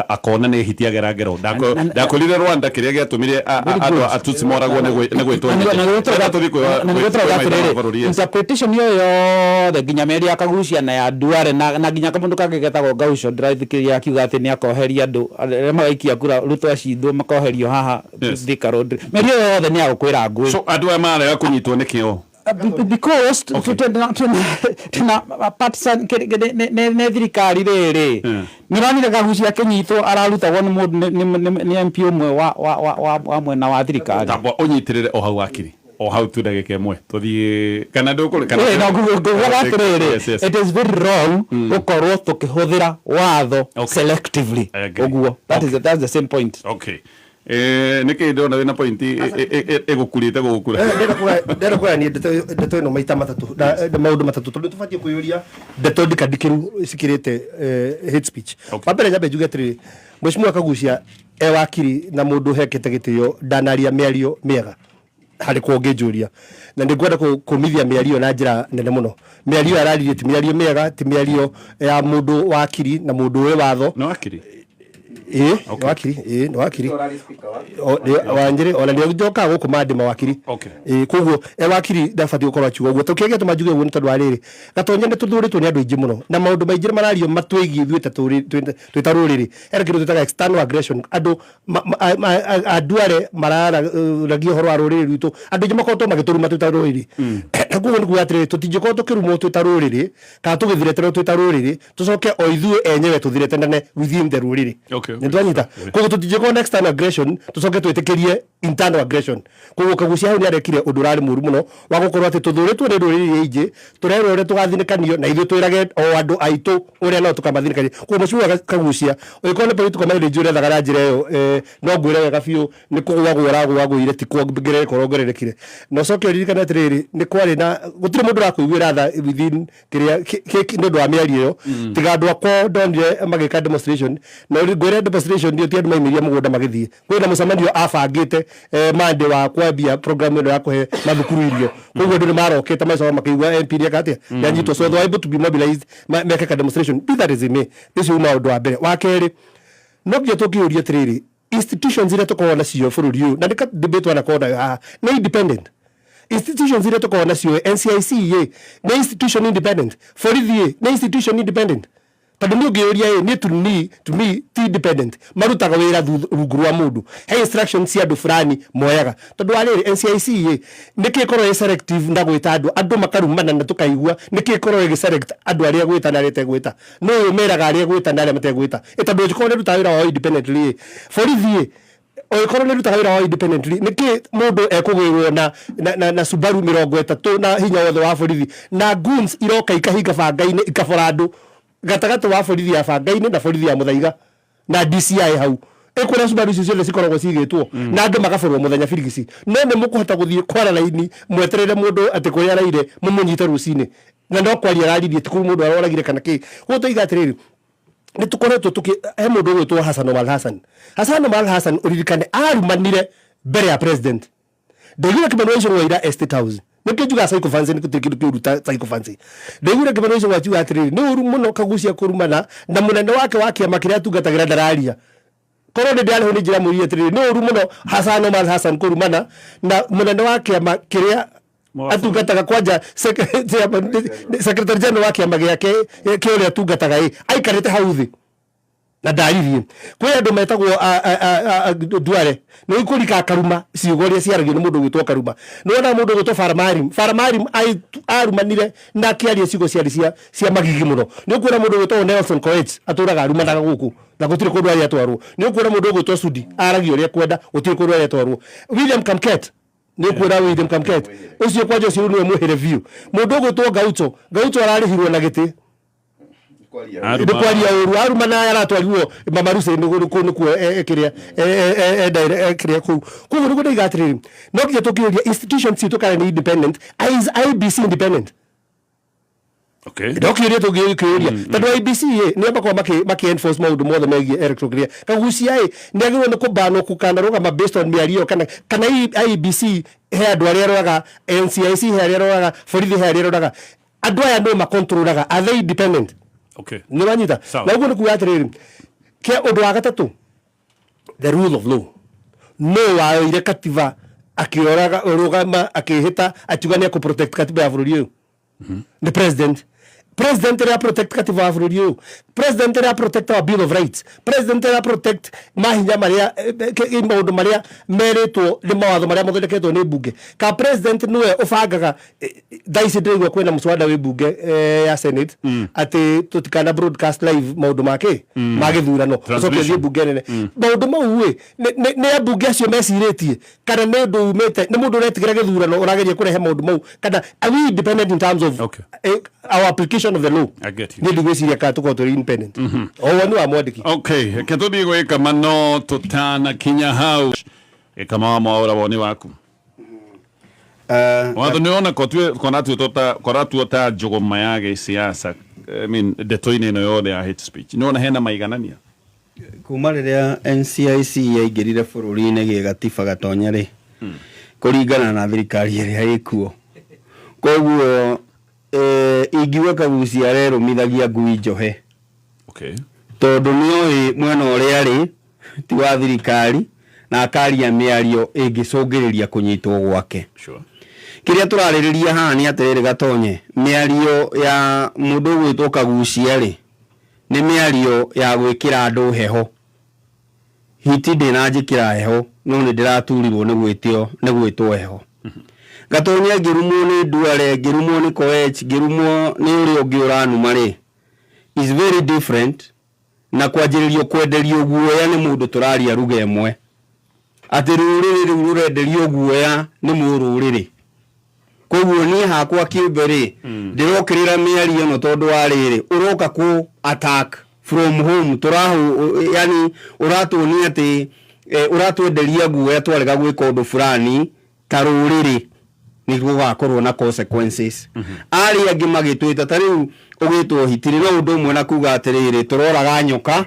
akona nĩ hiti agera ngero. Ndakwĩrire Rwanda kĩrĩa gĩatũmire andũ a Tutsi moragwo nĩ gwĩtwo nyeki. Tũthiĩ na nĩguo kwĩ tũrauga maitho ma atĩrĩrĩ, bũrũri, yes. Interpretation ĩyo yothe nginya mĩario ya Kagucia na ya Duale na nginya kamũndũ kangĩ getagwo Gaucho ndĩrathikĩrĩria akiuga atĩ nĩ akoheria andũ arĩa magaikia kura Ruto acindwo makoherio haha Thika Road. Mĩario ĩyo yothe nĩ ya gũkwĩra ngũĩ. So andũ aya marega kũnyitwo nĩkĩo? Because tuna partisan nĩ thirikari rĩrĩ nĩ ũronire Kagucia akĩnyitwo ararutagwo nĩ mũndũ nĩ MP ũmwe wa mwena wa thirikari. Tamba ũnyitĩrĩre o hau akiri o hau tu ndagĩka ĩmwe tũthiĩ kana ndũkũrĩ kana No ngugaga atĩrĩrĩ, Yes. it is very wrong gũkorwo tũkĩhũthĩra watho selectively. I agree. Ũguo that's the same point. Okay, nĩkĩ ndĩrona wĩna point ĩgũkurĩte gũgũkura? Ndĩrenda kũgayania ndeto ĩno maita matatũ na maũndũ matatũ, tondũ tũbatiĩ kwĩyũria ndeto ndikandikĩru cikĩrĩte hate speech. Wa mbere, nyambe njuge atĩrĩrĩ, Mheshimiwa Kagucia e wakiri na mũndũ ũhekete gĩtĩo ndanaria mĩario mĩega harĩ kwa ũngĩnjũria, na nĩ ngwenda kũmithia mĩario na njĩra nene mũno. Mĩario araririe ti mĩario mĩega, ti mĩario ya mũndũ wakiri na mũndũ ũĩ watho. Nĩ wakiri? Ĩĩ, nĩ wakiri, ĩĩ, nĩ wakiri. Wa Njĩrĩ ona nĩ njokaga gũkũ mandĩ mawakiri. Ĩĩ, koguo e wakiri ndabatiĩ gũkorwo akiuga ũguo. Tondũ kĩrĩa gĩatũma njuge ũguo nĩ tondũ wa rĩrĩ, Gatonye, nĩ tũthurĩtwo nĩ andũ aingĩ mũno na maũndũ maingĩ marario matwĩgiĩ ithuĩ twĩ ta rũrĩrĩ. Hena kĩndũ twĩtaga external aggression, andũ anduare mararagia ũhoro wa rũrĩrĩ rwitũ, andũ aingĩ makoretwo magĩtũruma twĩ ta rũrĩrĩ. Na koguo nĩ kuga atĩrĩrĩ, tũtingĩkorwo tũkĩrumwo twĩ ta rũrĩrĩ kana tũgĩthireterwo twĩ ta rũrĩrĩ, tũcoke o ithuĩ enyewe tũthiretenane within the rũrĩrĩ. Nĩ twanyita? Koguo tũtingĩkorwo na external aggression tũcoke twĩtĩkĩrie internal aggression. Koguo Kagucia hau nĩ arekire ũndũ ũrarĩ mũru mũno wa gũkorwo atĩ tũthũrĩtwo nĩ rũrĩrĩ rĩingĩ, tũrerwo ũrĩa tũgathinĩkanio na ithuĩ twĩrage o andũ aitũ ũrĩa nao tũkamathinĩkania. Koguo Mheshimiwa Kagucia, ũngĩkorwo nĩ political mileage ũrethaga na njĩra ĩyo, no ngwĩre wega biũ nĩ kũgũagũa ũragũagũire, ti kuongerereka ũrongererekire. Na ũcoke ũririkane atĩrĩrĩ, nĩ kwarĩ na gũtirĩ mũndũ ũrakũiguĩra tha within kĩrĩa nĩ ũndũ wa mĩario ĩyo, tiga andũ akwa ndonire magĩka demonstration. Na ngwĩre demonstration nĩ ti andũ maimĩria mũgũnda magĩthiĩ, kwĩna mũcemanio abangĩte Monday wa kwambia program ĩno ya kũhe mathukuru irio. Koguo andũ nĩ marokĩte macoka makĩigua MP nĩeka atĩa, nĩanyitwo, so they were able to be mobilized meke ka demonstration. Be that as it may, ũcio uma ũndũ wa mbere. Wa kerĩ, no nginya tũngĩũria atĩrĩrĩ, institutions iria tũkoragwo nacio bũrũri ũyũ, na nĩ debate wanakorwo nayo haha, nĩ independent institutions iria tũkoragwo nacio? NCIC ĩ nĩ institution independent? Borithi ĩ nĩ institution independent? Tondũ nĩ ũngĩũria ĩ nĩ to me ti independent, marutaga wĩra rungu rwa mũndũ, he instructions cia andũ fulani moyaga. Tondũ wa rĩrĩ, NCIC ĩ nĩkĩ ĩkorwo ĩ selective na gwĩta andũ, andũ makarumana na tũkaigua? Nĩkĩ ĩkorwo ĩgĩ select andũ arĩa gwĩta na arĩa ĩtegwĩta? No ũyũ meraga arĩa gwĩta na arĩa mategwĩta ĩ, tondũ ũngĩkorwo nĩ rutaga wĩra wao independently ĩ, borithi ĩ Oĩkorwo nĩ rutaga wĩra wao independently, nĩkĩ mũndũ ekũgĩrwo na Subaru 30 na hinya wothe wa borithi na goons iroka ikahinga banga-inĩ, ikabora andũ gatagatĩ wa borithi ya banga-inĩ na borithi ya Muthaiga na DCI hau ĩkũrĩa Subaru icio ciothe cikoragwo cigĩtwo na andũ magaborwo mũthenya birigisi? No nĩ mũkũhota gũthiĩ kwara raini mweterere mũndũ atĩ kũrĩa araire mũmũnyite rũcinĩ, na no kwaria araririe, ti kũu mũndũ aroragire kana kĩ. Koguo toiga atĩrĩrĩ, nĩ tũkoretwo tũkĩ he mũndũ ũgwĩtwo Hassan Omar Hassan. Hassan Omar Hassan, ũririkane arumanire mbere ya president. Ndaiguire Kimani wa Ichung'wa ira Estate House. Nĩkĩo njugaga sycophancy, nĩ gũtirĩ kĩndũ kĩũru ta sycophancy. Ndaiguire Kimani wa Ichung'wa akiuga atĩrĩrĩ, nĩ ũru mũno Kagucia kũrumana na mũnene wake wa kĩama kĩrĩa atungatagĩra ndararia. Korwo nĩ ndĩrarĩhwo nĩ njĩra mũrie atĩrĩrĩ, nĩ ũru mũno Hassan Omar Hassan kũrumana na mũnene wa kĩama kĩrĩa atungataga, kwanja secretary general wa kĩama gĩake kĩa ũrĩa atungataga ĩ aikarĩte hau thĩ na ndaririe. Kwĩ andũ metagwo Duale, nĩ ikũrika Karuma, ciugo iria ciaragio nĩ mũndũ ũgwĩtwo Karuma. Nĩ wonaga mũndũ ũgwĩtwo Faramarim. Faramarim arumanire na akĩaria ciugo ciarĩ cia magigi mũno. Nĩ ũkuona mũndũ ũgwĩtwo Nelson Koech atũraga arumanaga gũkũ na gũtirĩ kũndũ arĩ atwarwo. Nĩ ũkuona mũndũ ũgwĩtwo Sudi aragia ũrĩa kwenda, gũtirĩ kũndũ arĩ atwarwo. William Kamket, nĩ ũkuona William Kamket ũcio kwanja, ũcio nĩwe mwĩhĩre biũ. Mũndũ ũgwĩtwo Gaucho, Gaucho ararĩhirwo na gĩtĩ nĩ kwaria ũru arumana, aratwarirwo mamaruse nĩkuo kĩrĩa kĩrĩa kũu. Koguo nĩguo ndaiga atĩrĩrĩ, no nginya tũkĩũria institutions citũ kana nĩ independent. Is IEBC independent? Ndokĩũria, tũngĩkĩũria tondũ IEBC ĩ nĩo makoragwo makĩ enforce maũndũ mothe megiĩ electoral kĩrĩa. Kagucia ĩ nĩ agĩrĩirwo nĩ kũbanwo, kũkanarũgama based on mĩario ĩyo, kana IEBC he andũ arĩa ĩroraga, NCIC he arĩa ĩroraga, borithi he arĩa ĩroraga, andũ aya no makontrolaga? Are they independent? Nĩ wanyita? Sawa. Na ũguo nĩ kuga atĩrĩrĩ, kĩa ũndũ wa gatatũ, the rule of law. No waoire katiba akĩoraga rũgama akĩhĩta akiuga nĩ ekũ protect katiba ya bũrũri ũyũ? Nĩ president. President ĩrĩa protect katiba wa bũrũri ũyũ, president ĩrĩa protect our Bill of Rights, president ĩrĩa protect mahinya marĩa maũndũ marĩa merĩtwo nĩ mawatho marĩa mathondeketwo nĩ mbunge, ka president nĩwe ũbangaga? Thaa ici ndĩraigua kwĩna mũswada wĩ mbunge ya Senate atĩ tũtikana broadcast live maũndũ make ma gĩthurano, ũcoke ũthiĩ Transmission. mbunge nene. Maũndũ mau ĩ nĩ ambunge acio mecirĩtie, kana nĩ ũndũ umĩte nĩ mũndũ ũretigĩra gĩthurano ũrageria kũrehe maũndũ mau? Kana are we independent in terms of our application of the law? I get you. Niĩ ndigwĩciria kana tũkorwo tũrĩ independent. O woni wa mwandĩki. Okay, reke tũthiĩ gwĩka no tũtanakinya hau, ĩkama wa mwaũra, woni waku. Watho nĩ ona koratwo ta njũgũma ya gĩsiasa, I mean, ndeto-inĩ ĩno yothe ya hate speech, nĩ wona hena maiganania? Kuma rĩrĩa NCIC yaingĩrire bũrũri-inĩ gĩgatiba, Gatonya rĩ, kũringana na thirikari ĩrĩa ĩkuo, koguo ingiuga Kagucia arerũmithagia ngui njohe, tondũ nĩoĩ mwena ũrĩa arĩ ti wa thirikari na akaria mĩario ĩngĩcũngĩrĩria kũnyitwo gwake. Kĩrĩa tũrarĩrĩria haha nĩ atĩrĩrĩ, Gatonye, mĩario ya mũndũ ũgwĩtwo Kagucia rĩ, nĩ mĩario ya gwĩkĩra andũ heho. Hiti ndĩnanjĩkĩra heho, no nĩ ndĩraturirwo nĩ gwĩtio nĩ gwĩtwo heho. Gatonye, ngĩrumwo nĩ Duale, ngĩrumwo nĩ Koech, ngĩrumwo nĩ ũrĩa ũngĩ ũranuma rĩ, is very different na kwanjĩrĩrio kwenderio guoya nĩ mũndũ tũraria ruga ĩmwe, atĩ rũrĩrĩ rĩu rũrenderio guoya nĩ mũrũrĩrĩ. Koguo niĩ hakwa kĩũmbe rĩ, ndĩrokĩrĩra mĩario ĩno tondũ wa rĩrĩ, ũroka kũ attack from home tũrahu, yani ũratuonia atĩ ũratwenderia guoya twarega gwĩka ũndũ fulani ta rũrĩrĩ nĩ gũgakorwo na consequences. Arĩa angĩ magĩtwĩta ta rĩu ũgĩtwo hitiri no ũndũ ũmwe na kuga atĩrĩrĩ, tũroraga nyoka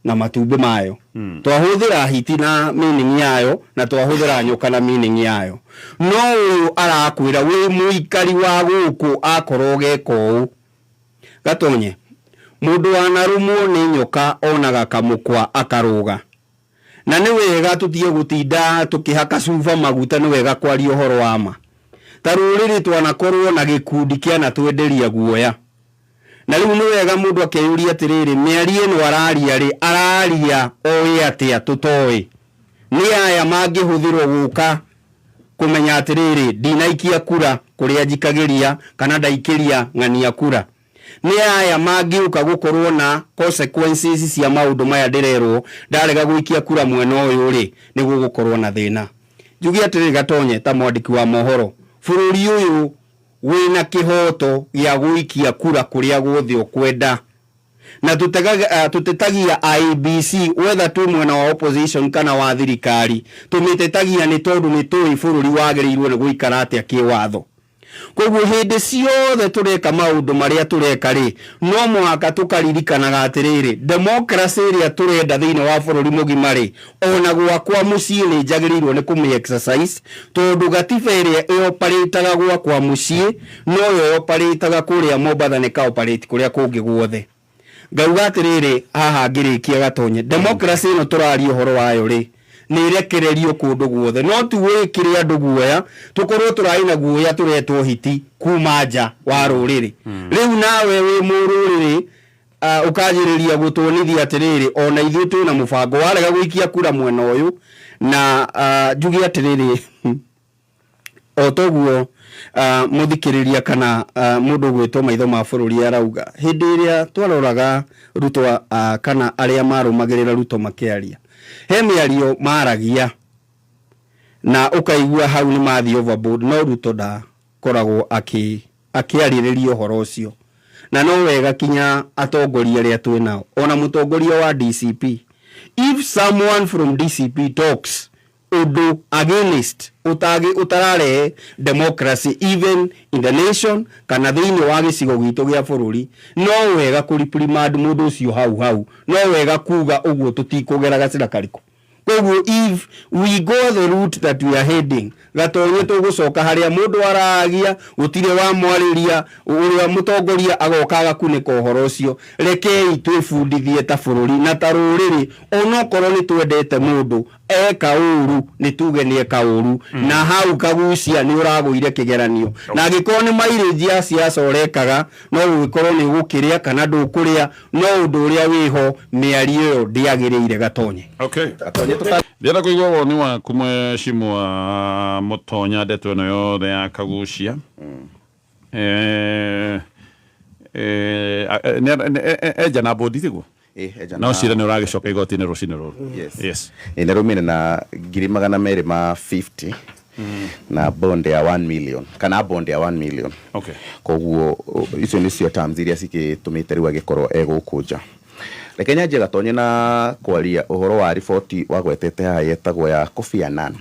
na matumbĩ mayo. Twahũthĩra hiti na meaning yayo na twahũthĩra nyoka na meaning yayo, no ũyũ arakwĩra wĩ mũikari wa gũkũ akorwo ũgeka ũũ. Gatonye, mũndũ wanarũmwo nĩ nyoka onaga kamũkwa akarũga, na nĩ wega tũtige gũtinda tũkĩhaka cuba maguta. Nĩ wega kwaria ũhoro wa ma. Ta rũrĩrĩ twanakorwo na gĩkundi kĩanatwenderia guoya, na rĩu nĩ wega mũndũ akeyũria atĩrĩrĩ, mĩario ĩno araria rĩ, araria oĩ atĩa tũtoĩ? Nĩ aya mangĩhũthĩrwo gũka kũmenya atĩrĩrĩ, ndinaikia kura kũrĩa njikagĩria kana ndaikĩria ng'ania kura. Nĩ aya mangĩũka gũkorwo na consequences cia maũndũ maya ndĩrerwo ndarega gũikia kura mwena ũyũ rĩ, nĩ gũgũkorwo na thĩna. Njuge atĩrĩrĩ Gatonye, ta mwandĩki wa mohoro, bũrũri ũyũ wĩna kĩhoto gĩa gũikia kura kũrĩa guothe ũkwenda, na tũtetagia IEBC whether twĩ mwena wa opposition kana wa thirikari, tũmĩtetagia nĩ tondũ nĩ tũĩ bũrũri wagĩrĩirwo nĩ gũikara atĩa kĩwatho. Koguo hĩndĩ ciothe tũreka maũndũ marĩa tũreka rĩ, no mũhaka tũkaririkanaga atĩrĩrĩ, democracy ĩrĩa tũrenda thĩinĩ wa bũrũri mũgima rĩ, ona gwakwa mũciĩ nĩ njagĩrĩirwo nĩ kũmĩ exercise, tondũ gatiba ĩrĩa ĩoparĩtaga gwakwa mũciĩ noyo ĩoparĩtaga kũrĩa Mombatha na ĩkaoparĩti kũrĩa kũngĩ guothe. Ngauga atĩrĩrĩ haha ngĩrĩkia Gatonye, democracy ĩno tũraria ũhoro wayo rĩ, nĩ ĩrekererio kũndũ guothe, no ti wĩkĩre andũ guoya, tũkorwo tũrarĩ na guoya tũretwo hiti kuma nja wa rũrĩrĩ. Rĩu nawe wĩ mũrũrĩrĩ ũkanjĩrĩria gũtuonithia atĩrĩrĩ, ona ithuĩ twĩna mũbango, warega gũikia kura mwena ũyũ na njuge atĩrĩrĩ, o toguo mũthikĩrĩria kana mũndũ ũgwĩtwo maitho ma bũrũri arauga, hĩndĩ ĩrĩa twaroraga Ruto kana arĩa marũmagĩrĩra Ruto makĩaria, he mĩario maragia na ũkaigua hau nĩ mathiĩ overboard, no Ruto ndakoragwo akĩarĩrĩria ũhoro ũcio. Na no wega kinya atongoria arĩa twĩ nao, ona mũtongoria wa DCP, if someone from DCP talks ũndũ against ũtararehe democracy even in the nation kana thĩinĩ wa gĩcigo gitũ gĩa bũrũri, no wega kũ reprimand mũndũ ũcio hau hau, no wega kuga ũguo tũtikũgera gacĩra karĩkũ. Koguo if we go the route that we are heading, Gatonye, tũgũcoka harĩa mũndũ aragia gũtirĩ wamwarĩria, ũrĩa mũtongoria agoka agakunĩka ũhoro ũcio. Rekei twĩbundithie ta bũrũri na ta rũrĩrĩ, onokorwo nĩ twendete mũndũ, eka ũru nĩ tuge nĩ eka ũru, na hau kagucia nĩ ũragũire kĩgeranio, na angĩkorwo nĩ mileage ya siasa ũrekaga, no gũgĩkorwo nĩ ũgũkĩrĩa kana ndũkũrĩa, no ũndũ ũrĩa wĩho, mĩario ĩyo ndĩagĩrĩire, Gatonye. Okay, ndĩrenda kũigua woni waku, mheshimiwa Mũtonya, ndeto ĩno yothe ya Kagucia. Enja na bodi tiguo? Enja. No cira nĩ ũragĩcoka igoti-inĩ rũcinĩ rũrũ. Yes. Yes. Nĩ rũmire na 250,000 na bond ya 1 million, kana bond ya 1 million. Koguo icio nĩcio terms iria cikĩtũmĩte rĩu agĩkorwo egũkũ nja. Reke nyanjie, Gatonye, na kwaria ũhoro wa riboti wagwetete haha yetagwo ya Kofi Annan.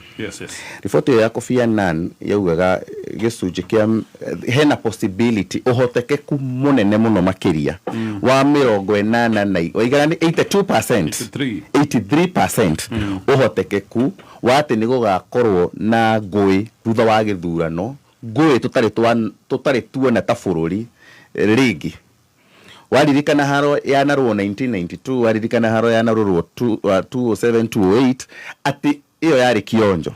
Riboti ĩyo ya Kofi Annan yaugaga gĩcunjĩ kĩa hena possibility, ũhotekeku mũnene mũno makĩria wa 80 na waigana nĩ 82%. 83. 83% ũhotekeku wa atĩ nĩ gũgakorwo na ngũĩ thutha wa gĩthurano, ngũĩ tũtarĩ tuona ta bũrũri rĩngĩ. Waririkana haro yanarwo 1992, waririkana haro yanarũrwo 207, 208, atĩ ĩyo yarĩ kĩonjo.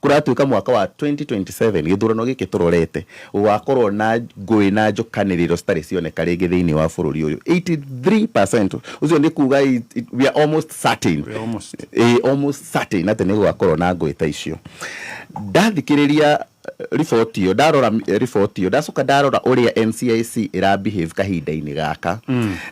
Kũratuĩka mwaka wa 2027 gĩthurano gĩkĩ tũrorete gũgakorwo na ngũĩ na njũkanĩrĩro citarĩ cioneka rĩngĩ thĩinĩ wa bũrũri ũyũ. 83% ũcio nĩ kuga we are almost certain. We are almost. Almost certain atĩ nĩ gũgakorwo na ngũĩ ta icio. Ndathikĩrĩria riboti ĩyo, ndarora riboti ĩyo, ndacoka ndarora ũrĩa NCIC ĩra behave kahinda-inĩ gaka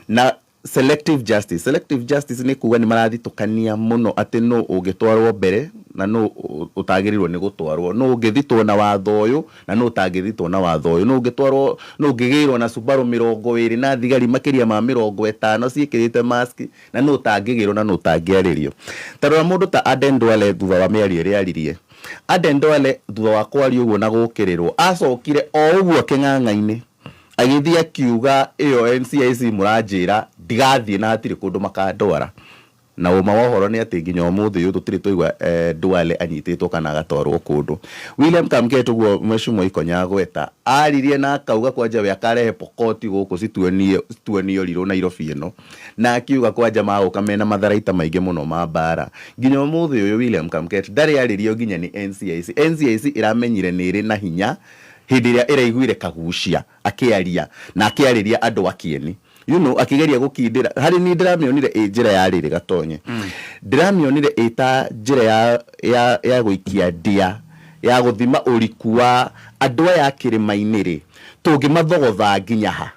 na selective justice. Selective justice nĩ kuga nĩ marathitũkania mũno atĩ nũ ũngĩtwarwo mbere na nũ ũtagĩrĩirwo nĩ gũtwarwo, nũ ũngĩthitwo na watho ũyũ na nũ ũtangĩthitwo na watho ũyũ, nũ ũngĩtwarwo, nũ ũngĩgĩrwo na Subaru 20 na thigari makĩria ma 50 ciĩkĩrĩte mask, na nũ ũtangĩgĩrwo na nũ ũtangĩarĩrio. Ta rora mũndũ ta Aden Duale, thutha wa mĩario ĩrĩa aririe Aden Duale, thutha wa kwaria ũguo na gũkĩrĩrwo, acokire o ũguo kĩng'ang'a-inĩ agĩthiĩ akiuga, "Ĩyo NCIC mũranjĩra ndigathiĩ na hatirĩ kũndũ makandwara." Na ũma wa ũhoro nĩ atĩ nginya ũmũthĩ ũyũ tũtirĩ twaigua Duale anyitĩtwo kana agatwarwo kũndũ. William Kamket, ũguo mheshimiwa Ikonya agweta, aririe na akauga kwanja we akarehe pokoti gũkũ cituonio rirũ Nairobi ĩno, na akiuga kwanja magũka mena matharaita maingĩ mũno ma mbara. Nginya ũmũthĩ ũyũ William Kamket ndarĩ arĩrio nginya nĩ NCIC. NCIC ĩramenyire nĩ ĩrĩ na hinya hĩndĩ ĩrĩa ĩraiguire Kagucia akĩaria na akĩarĩria andũ a Kieni, akĩgeria gũkindĩra. Harĩ niĩ ndĩramĩonire ĩ njĩra ya rĩrĩ, Gatonye, ndĩramĩonire ĩ ta njĩra ya gũikia ndia ya gũthima ũriku wa andũ aya a kĩrĩma-inĩ rĩ, tũngĩmathogotha nginya ha.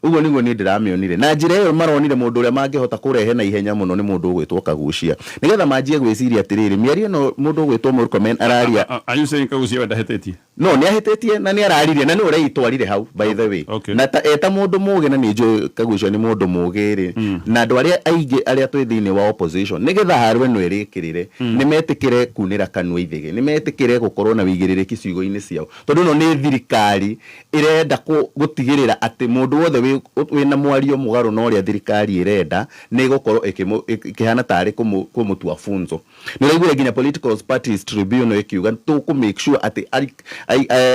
Ũguo nĩguo niĩ ndĩramĩonire. Na njĩra ĩyo maronire mũndũ ũrĩa mangĩhota kũrehe na ihenya mũno nĩ mũndũ ũgwĩtwo Kagucia. Nĩgetha manjie gwĩciria atĩrĩrĩ, mĩario ĩno mũndũ ũgwĩtwo Murkomen araria. Are you saying Kagucia we ndahĩtĩtie? No, nĩ ahĩtĩtie na nĩ araririe na nĩ ũreitwarire hau, by the way. Na ta eta mũndũ mũgĩ, na nĩ njũĩ Kagucia nĩ mũndũ mũgĩ rĩ, na andũ arĩa aingĩ arĩa twĩ thĩinĩ wa opposition, nĩgetha haro ĩno ĩrĩkĩrĩre, nĩ metĩkĩre kunĩra kanua ithĩgĩ, nĩ metĩkĩre gũkorwo na wĩigĩrĩrĩki ciugo-inĩ ciao. Tondũ ĩno nĩ thirikari ĩrenda gũtigĩrĩra atĩ mũndũ wothe wĩna mwario mũgarũ na ũrĩa thirikari ĩrenda, nĩ ĩgũkorwo ĩkĩhana tarĩ kũmũtua funzo. Nĩ ũraiguire nginya Political Parties Tribunal ĩkiuga tũkũ make sure atĩ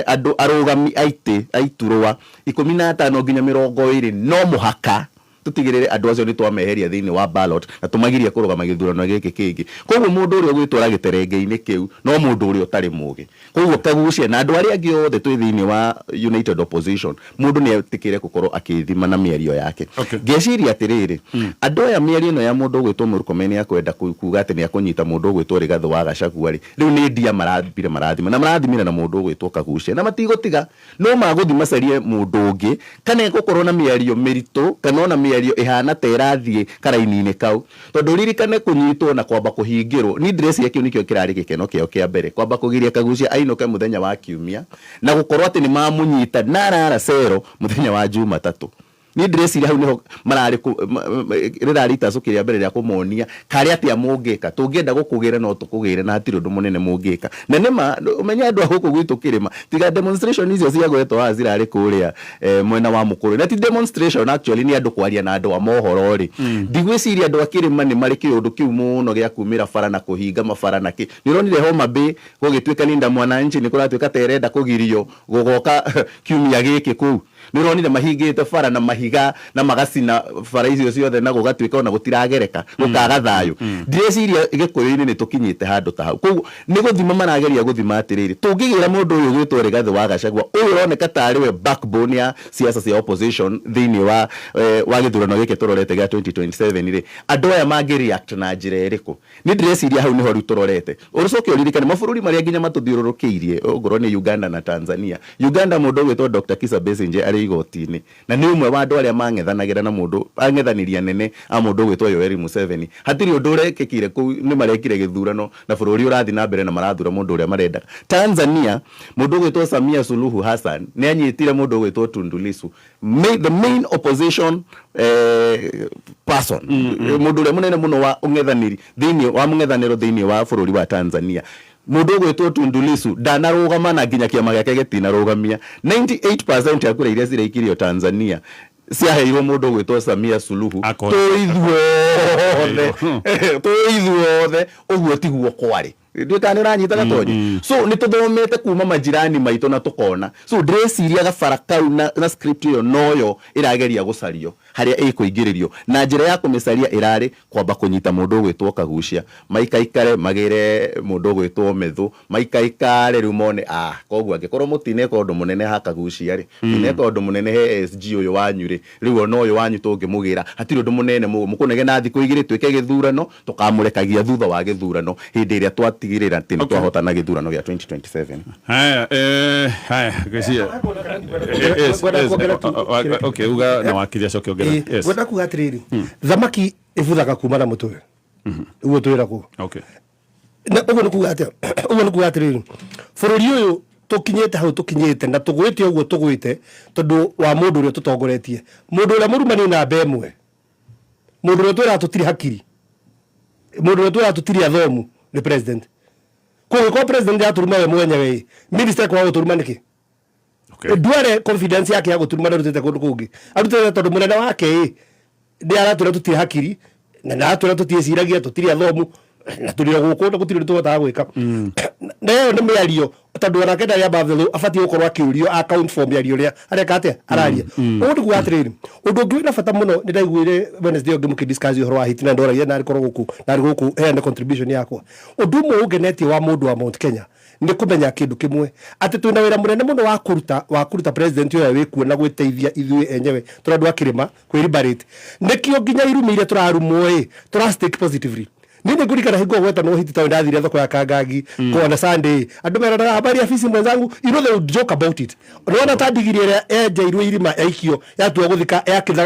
andũ arũgami aitĩ aiturwa 15 nginya 20 no mũhaka tũtigĩrĩre andũ acio nĩ twameheria thĩinĩ wa ballot na tũmagirie kũrũgama gĩthurano gĩkĩ kĩngĩ. Koguo mũndũ ũrĩa ũgwĩtwara gĩterenge-inĩ kĩu no mũndũ ũrĩa ũtarĩ mũgĩ. Koguo Kagucia na andũ arĩa angĩ othe twĩ thĩinĩ wa United Opposition, mũndũ nĩ etĩkĩre gũkorwo akĩthima na mĩario yake. Ngeciria atĩrĩrĩ, andũ aya mĩario ĩno ya mũndũ ũgwĩtwo Murkomen ya kwenda kuga atĩ nĩ akũnyita mũndũ ũgwĩtwo Rigathĩ wa Gachagua rĩ, rĩu nĩ ndia marambire marathima na marathimire na mũndũ ũgwĩtwo Kagucia na matigũtiga. No magũthiĩ macarie mũndũ ũngĩ kana ĩgũkorwo na mĩario mĩritũ kana ona mĩario ĩhana ta ĩrathiĩ karaini-inĩ kau. Tondũ ririkane kũnyitwo na kwamba kũhingĩrwo, niĩ ndĩreciria kĩu nĩkĩo kĩrarĩ gĩkeno kĩao kĩa mbere, kwamba kũgiria Kagucia ainũke mũthenya wa Kiumia na gũkorwo atĩ nĩ mamũnyita na arara cero mũthenya wa Jumatatũ. Niĩ ndĩreciria hau nĩho mararĩ rĩrarĩ itacũkĩ rĩa mbere rĩa kũmonia karĩ atĩa mũngĩka. Tũngĩenda gũkũgĩra no tũkũgĩre na hatirĩ ũndũ mũnene mũngĩka. Na nĩma ũmenye andũ a gũkũ gwitũ kĩrĩma, tiga demonstration icio cia gwetwo haha cirarĩ kũrĩa mwena wa Mũkũrwe. Na ti demonstration actually, nĩ andũ kwaria na andũ a mohoro rĩ. Ndigwĩciria andũ a kĩrĩma nĩ marĩ kĩũndũ kĩu mũno gĩa kumĩra bara na kũhinga mabara na kĩ. Nĩ ũronire Homa Bay gũgĩtuĩka Linda Mwananchi nĩ kũratuĩka ta ĩrenda kũgirio gũgoka kiumia gĩkĩ kũu. Nĩ ũronire mahingĩte bara na mahiga na magacina bara icio ciothe na gũgatuĩka ona gũtiragereka, gũkaga thayũ. Ndireciria Gĩkũyũ-inĩ nĩ tũkinyĩte handũ ta hau. Koguo nĩ gũthima marageria gũthima atĩrĩrĩ, tũngĩgĩra mũndũ ũyũ ũgwĩtwo Rigathĩ wa Gachagua, ũyũ ũroneka tarĩ we backbone ya siasa cia opposition thĩinĩ wa gĩthurano gĩkĩ tũrorete gĩa 2027 rĩ, andũ aya mangĩ react na njĩra ĩrĩkũ? Niĩ ndĩreciria hau nĩho rĩu tũrorete. Ũcoke ũririkane mabũrũri marĩa nginya matũthiũrũrũkĩirie, ongorwo nĩ Uganda na Tanzania. Uganda mũndũ ũgwĩtwo Dr. Kizza Besigye arĩ igoti-inĩ na nĩ ũmwe wa andũ arĩa mang'ethanagĩra na mũndũ, ang'ethanĩri anene a mũndũ ũgwĩtwo Yoweri Museveni. Hatirĩ ũndũ ũrekĩkire kũu, nĩ marekire gĩthurano na bũrũri ũrathiĩ na mbere na marathura mũndũ ũrĩa marendaga. Tanzania mũndũ ũgwĩtwo Samia Suluhu Hassan nĩ anyitire mũndũ ũgwĩtwo Tundu Lissu, the main opposition person, mũndũ ũrĩa mũnene mũno wa ũng'ethanĩri thĩinĩ wa mũng'ethanĩro thĩinĩ wa bũrũri wa Tanzania. Mũndũ ũgwĩtwo Tundu Lissu ndanarũgama na nginya kĩama gĩake gĩtinarũgamia. 98% ya kura iria ciraikirio Tanzania ciaheirwo mũndũ ũgwĩtwo Samia Suluhu. Tũithuothe tũithuothe ũguo tiguo kwarĩ. Ndiũĩ kana nĩ ũranyita Gatonye. So nĩ tũthomete kuma majirani maitũ na tũkona. So ndĩreciria gabara kau na script ĩyo noyo ĩrageria gũcario harĩa ĩkũingĩrĩrio, na njĩra ya kũmĩcaria ĩrarĩ kwamba kũnyita mũndũ ũgwĩtwo Kagucia, maikaikare magĩre mũndũ ũgwĩtwo Methu, maikaikare rĩu mone koguo angĩkorwo mũtineka ũndũ mũnene ha Kagucia rĩ, mũtineka ũndũ mũnene he SG ũyũ wanyu rĩ, rĩu ona ũyũ wanyu tũngĩmũgĩra hatirĩ ũndũ mũnene mũkũnegena thikũ igĩrĩ twĩke gĩthurano, tũkamũrekagia thutha wa gĩthurano hĩndĩ ĩrĩa twatigĩrĩra atĩ nĩ twahotana gĩthurano gĩa 2027. Haya, haya, ngwĩciria. Yes, yes, okay, uga na wakiri acoke ongerere. Yes. Ngwenda kuga atĩrĩrĩ, thamaki ĩbuthaga kuma na mũtwe, ũguo twĩragwo. Na ũguo nĩ kuga atĩa? Ũguo nĩ kuga atĩrĩrĩ, bũrũri ũyũ tũkinyĩte hau tũkinyĩte na tũgwĩte ũguo tũgwĩte tondũ wa mũndũ ũrĩa tũtongoretie, mũndũ ũrĩa mũrumani namba ĩmwe, mũndũ ũrĩa twĩraga tũtirĩ hakiri, mũndũ ũrĩa twĩraga tũtirĩ athomu nĩ president. Kũngĩkorwo president atũruma we mwenyewe ĩ, minister ekwaga gũtũruma nĩkĩ? Ndware confidence yake ya gũtũruma ndarutĩte kũndũ kũngĩ, arutĩte tondũ mũnene wake ĩ nĩ aratwĩra tũtirĩ hakiri na nĩ aratwĩra tũtiĩciragia, tũtirĩ athomu na tũrĩ o gũkũ na gũtirĩ ũndũ tũhotaga gwĩka. Na ĩyo nĩ mĩario tondũ onake ndarĩ above the law, abatiĩ gũkorwo akĩũrio account for mĩario ĩrĩa areka atĩa araria. Ũguo nĩ kuga atĩrĩrĩ, ũndũ ũngĩ wĩna bata mũno nĩ ndaiguire Wednesday ũngĩ mũkĩ-discuss ũhoro wa hiti na ndoragia narĩ korwo gũkũ narĩ gũkũ heane contribution yakwa. Ũndũ ũmwe ũngenetie wa mũndũ wa Mount Kenya nĩ kũmenya kĩndũ kĩmwe, atĩ twĩna wĩra mũnene mũno wa kũruta president ũrĩa wĩkuo na gwĩteithia ithuĩ enyewe tũrĩ andũ a kĩrĩma kwĩ liberate. Nĩkĩo nginya irumi iria tũrarumwo ĩ tũra stick positively. Niĩ nĩ ngũririkana hingo gwetanwo hiti tondũ ndathire thoko ya Kangangi kuona Sunday, andũ meranaga, "Habari afisi mwenzangu." They would joke about it. Nĩwona ta ndigiri ĩrĩa yenjeirwo irima yaikio yatua gũthika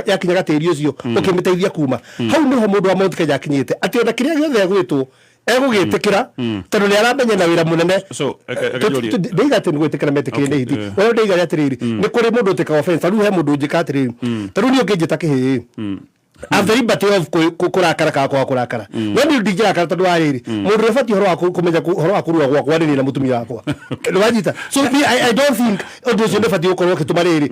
yakinyaga tĩri ũcio ũkĩmĩteithia kuma hau. Nĩho mũndũ wa Mount Kenya akinyĩte, atĩ ona kĩrĩa gĩothe egwĩtwo egũgĩtĩkĩra tondũ nĩ aramenya na wĩra mũnene. So, reke njũrie. Ndeiga atĩ nĩ gwĩtĩkĩra metĩkĩre nĩ hiti. Wewe ndeiga atĩrĩrĩ, nĩ kũrĩ mũndũ ũtĩkaga offense. Ta rĩu he mũndũ ũnjĩka atĩrĩrĩ, ta rĩu niĩ ũngĩnjĩta kĩhĩĩ, I have the liberty of kũrakara kana kwaga kũrakara, no niĩ ndingĩrakara tondũ wa rĩrĩ, mũndũ ũrĩa ũbatiĩ ũhoro wa kũmenya ũhoro wa kũrua gwakwa nĩ niĩ na mũtumia wakwa. Nĩwanyita? So me, I don't think ũndũ ũcio nĩ ũbatiĩ gũkorwo ũkĩtũma rĩrĩ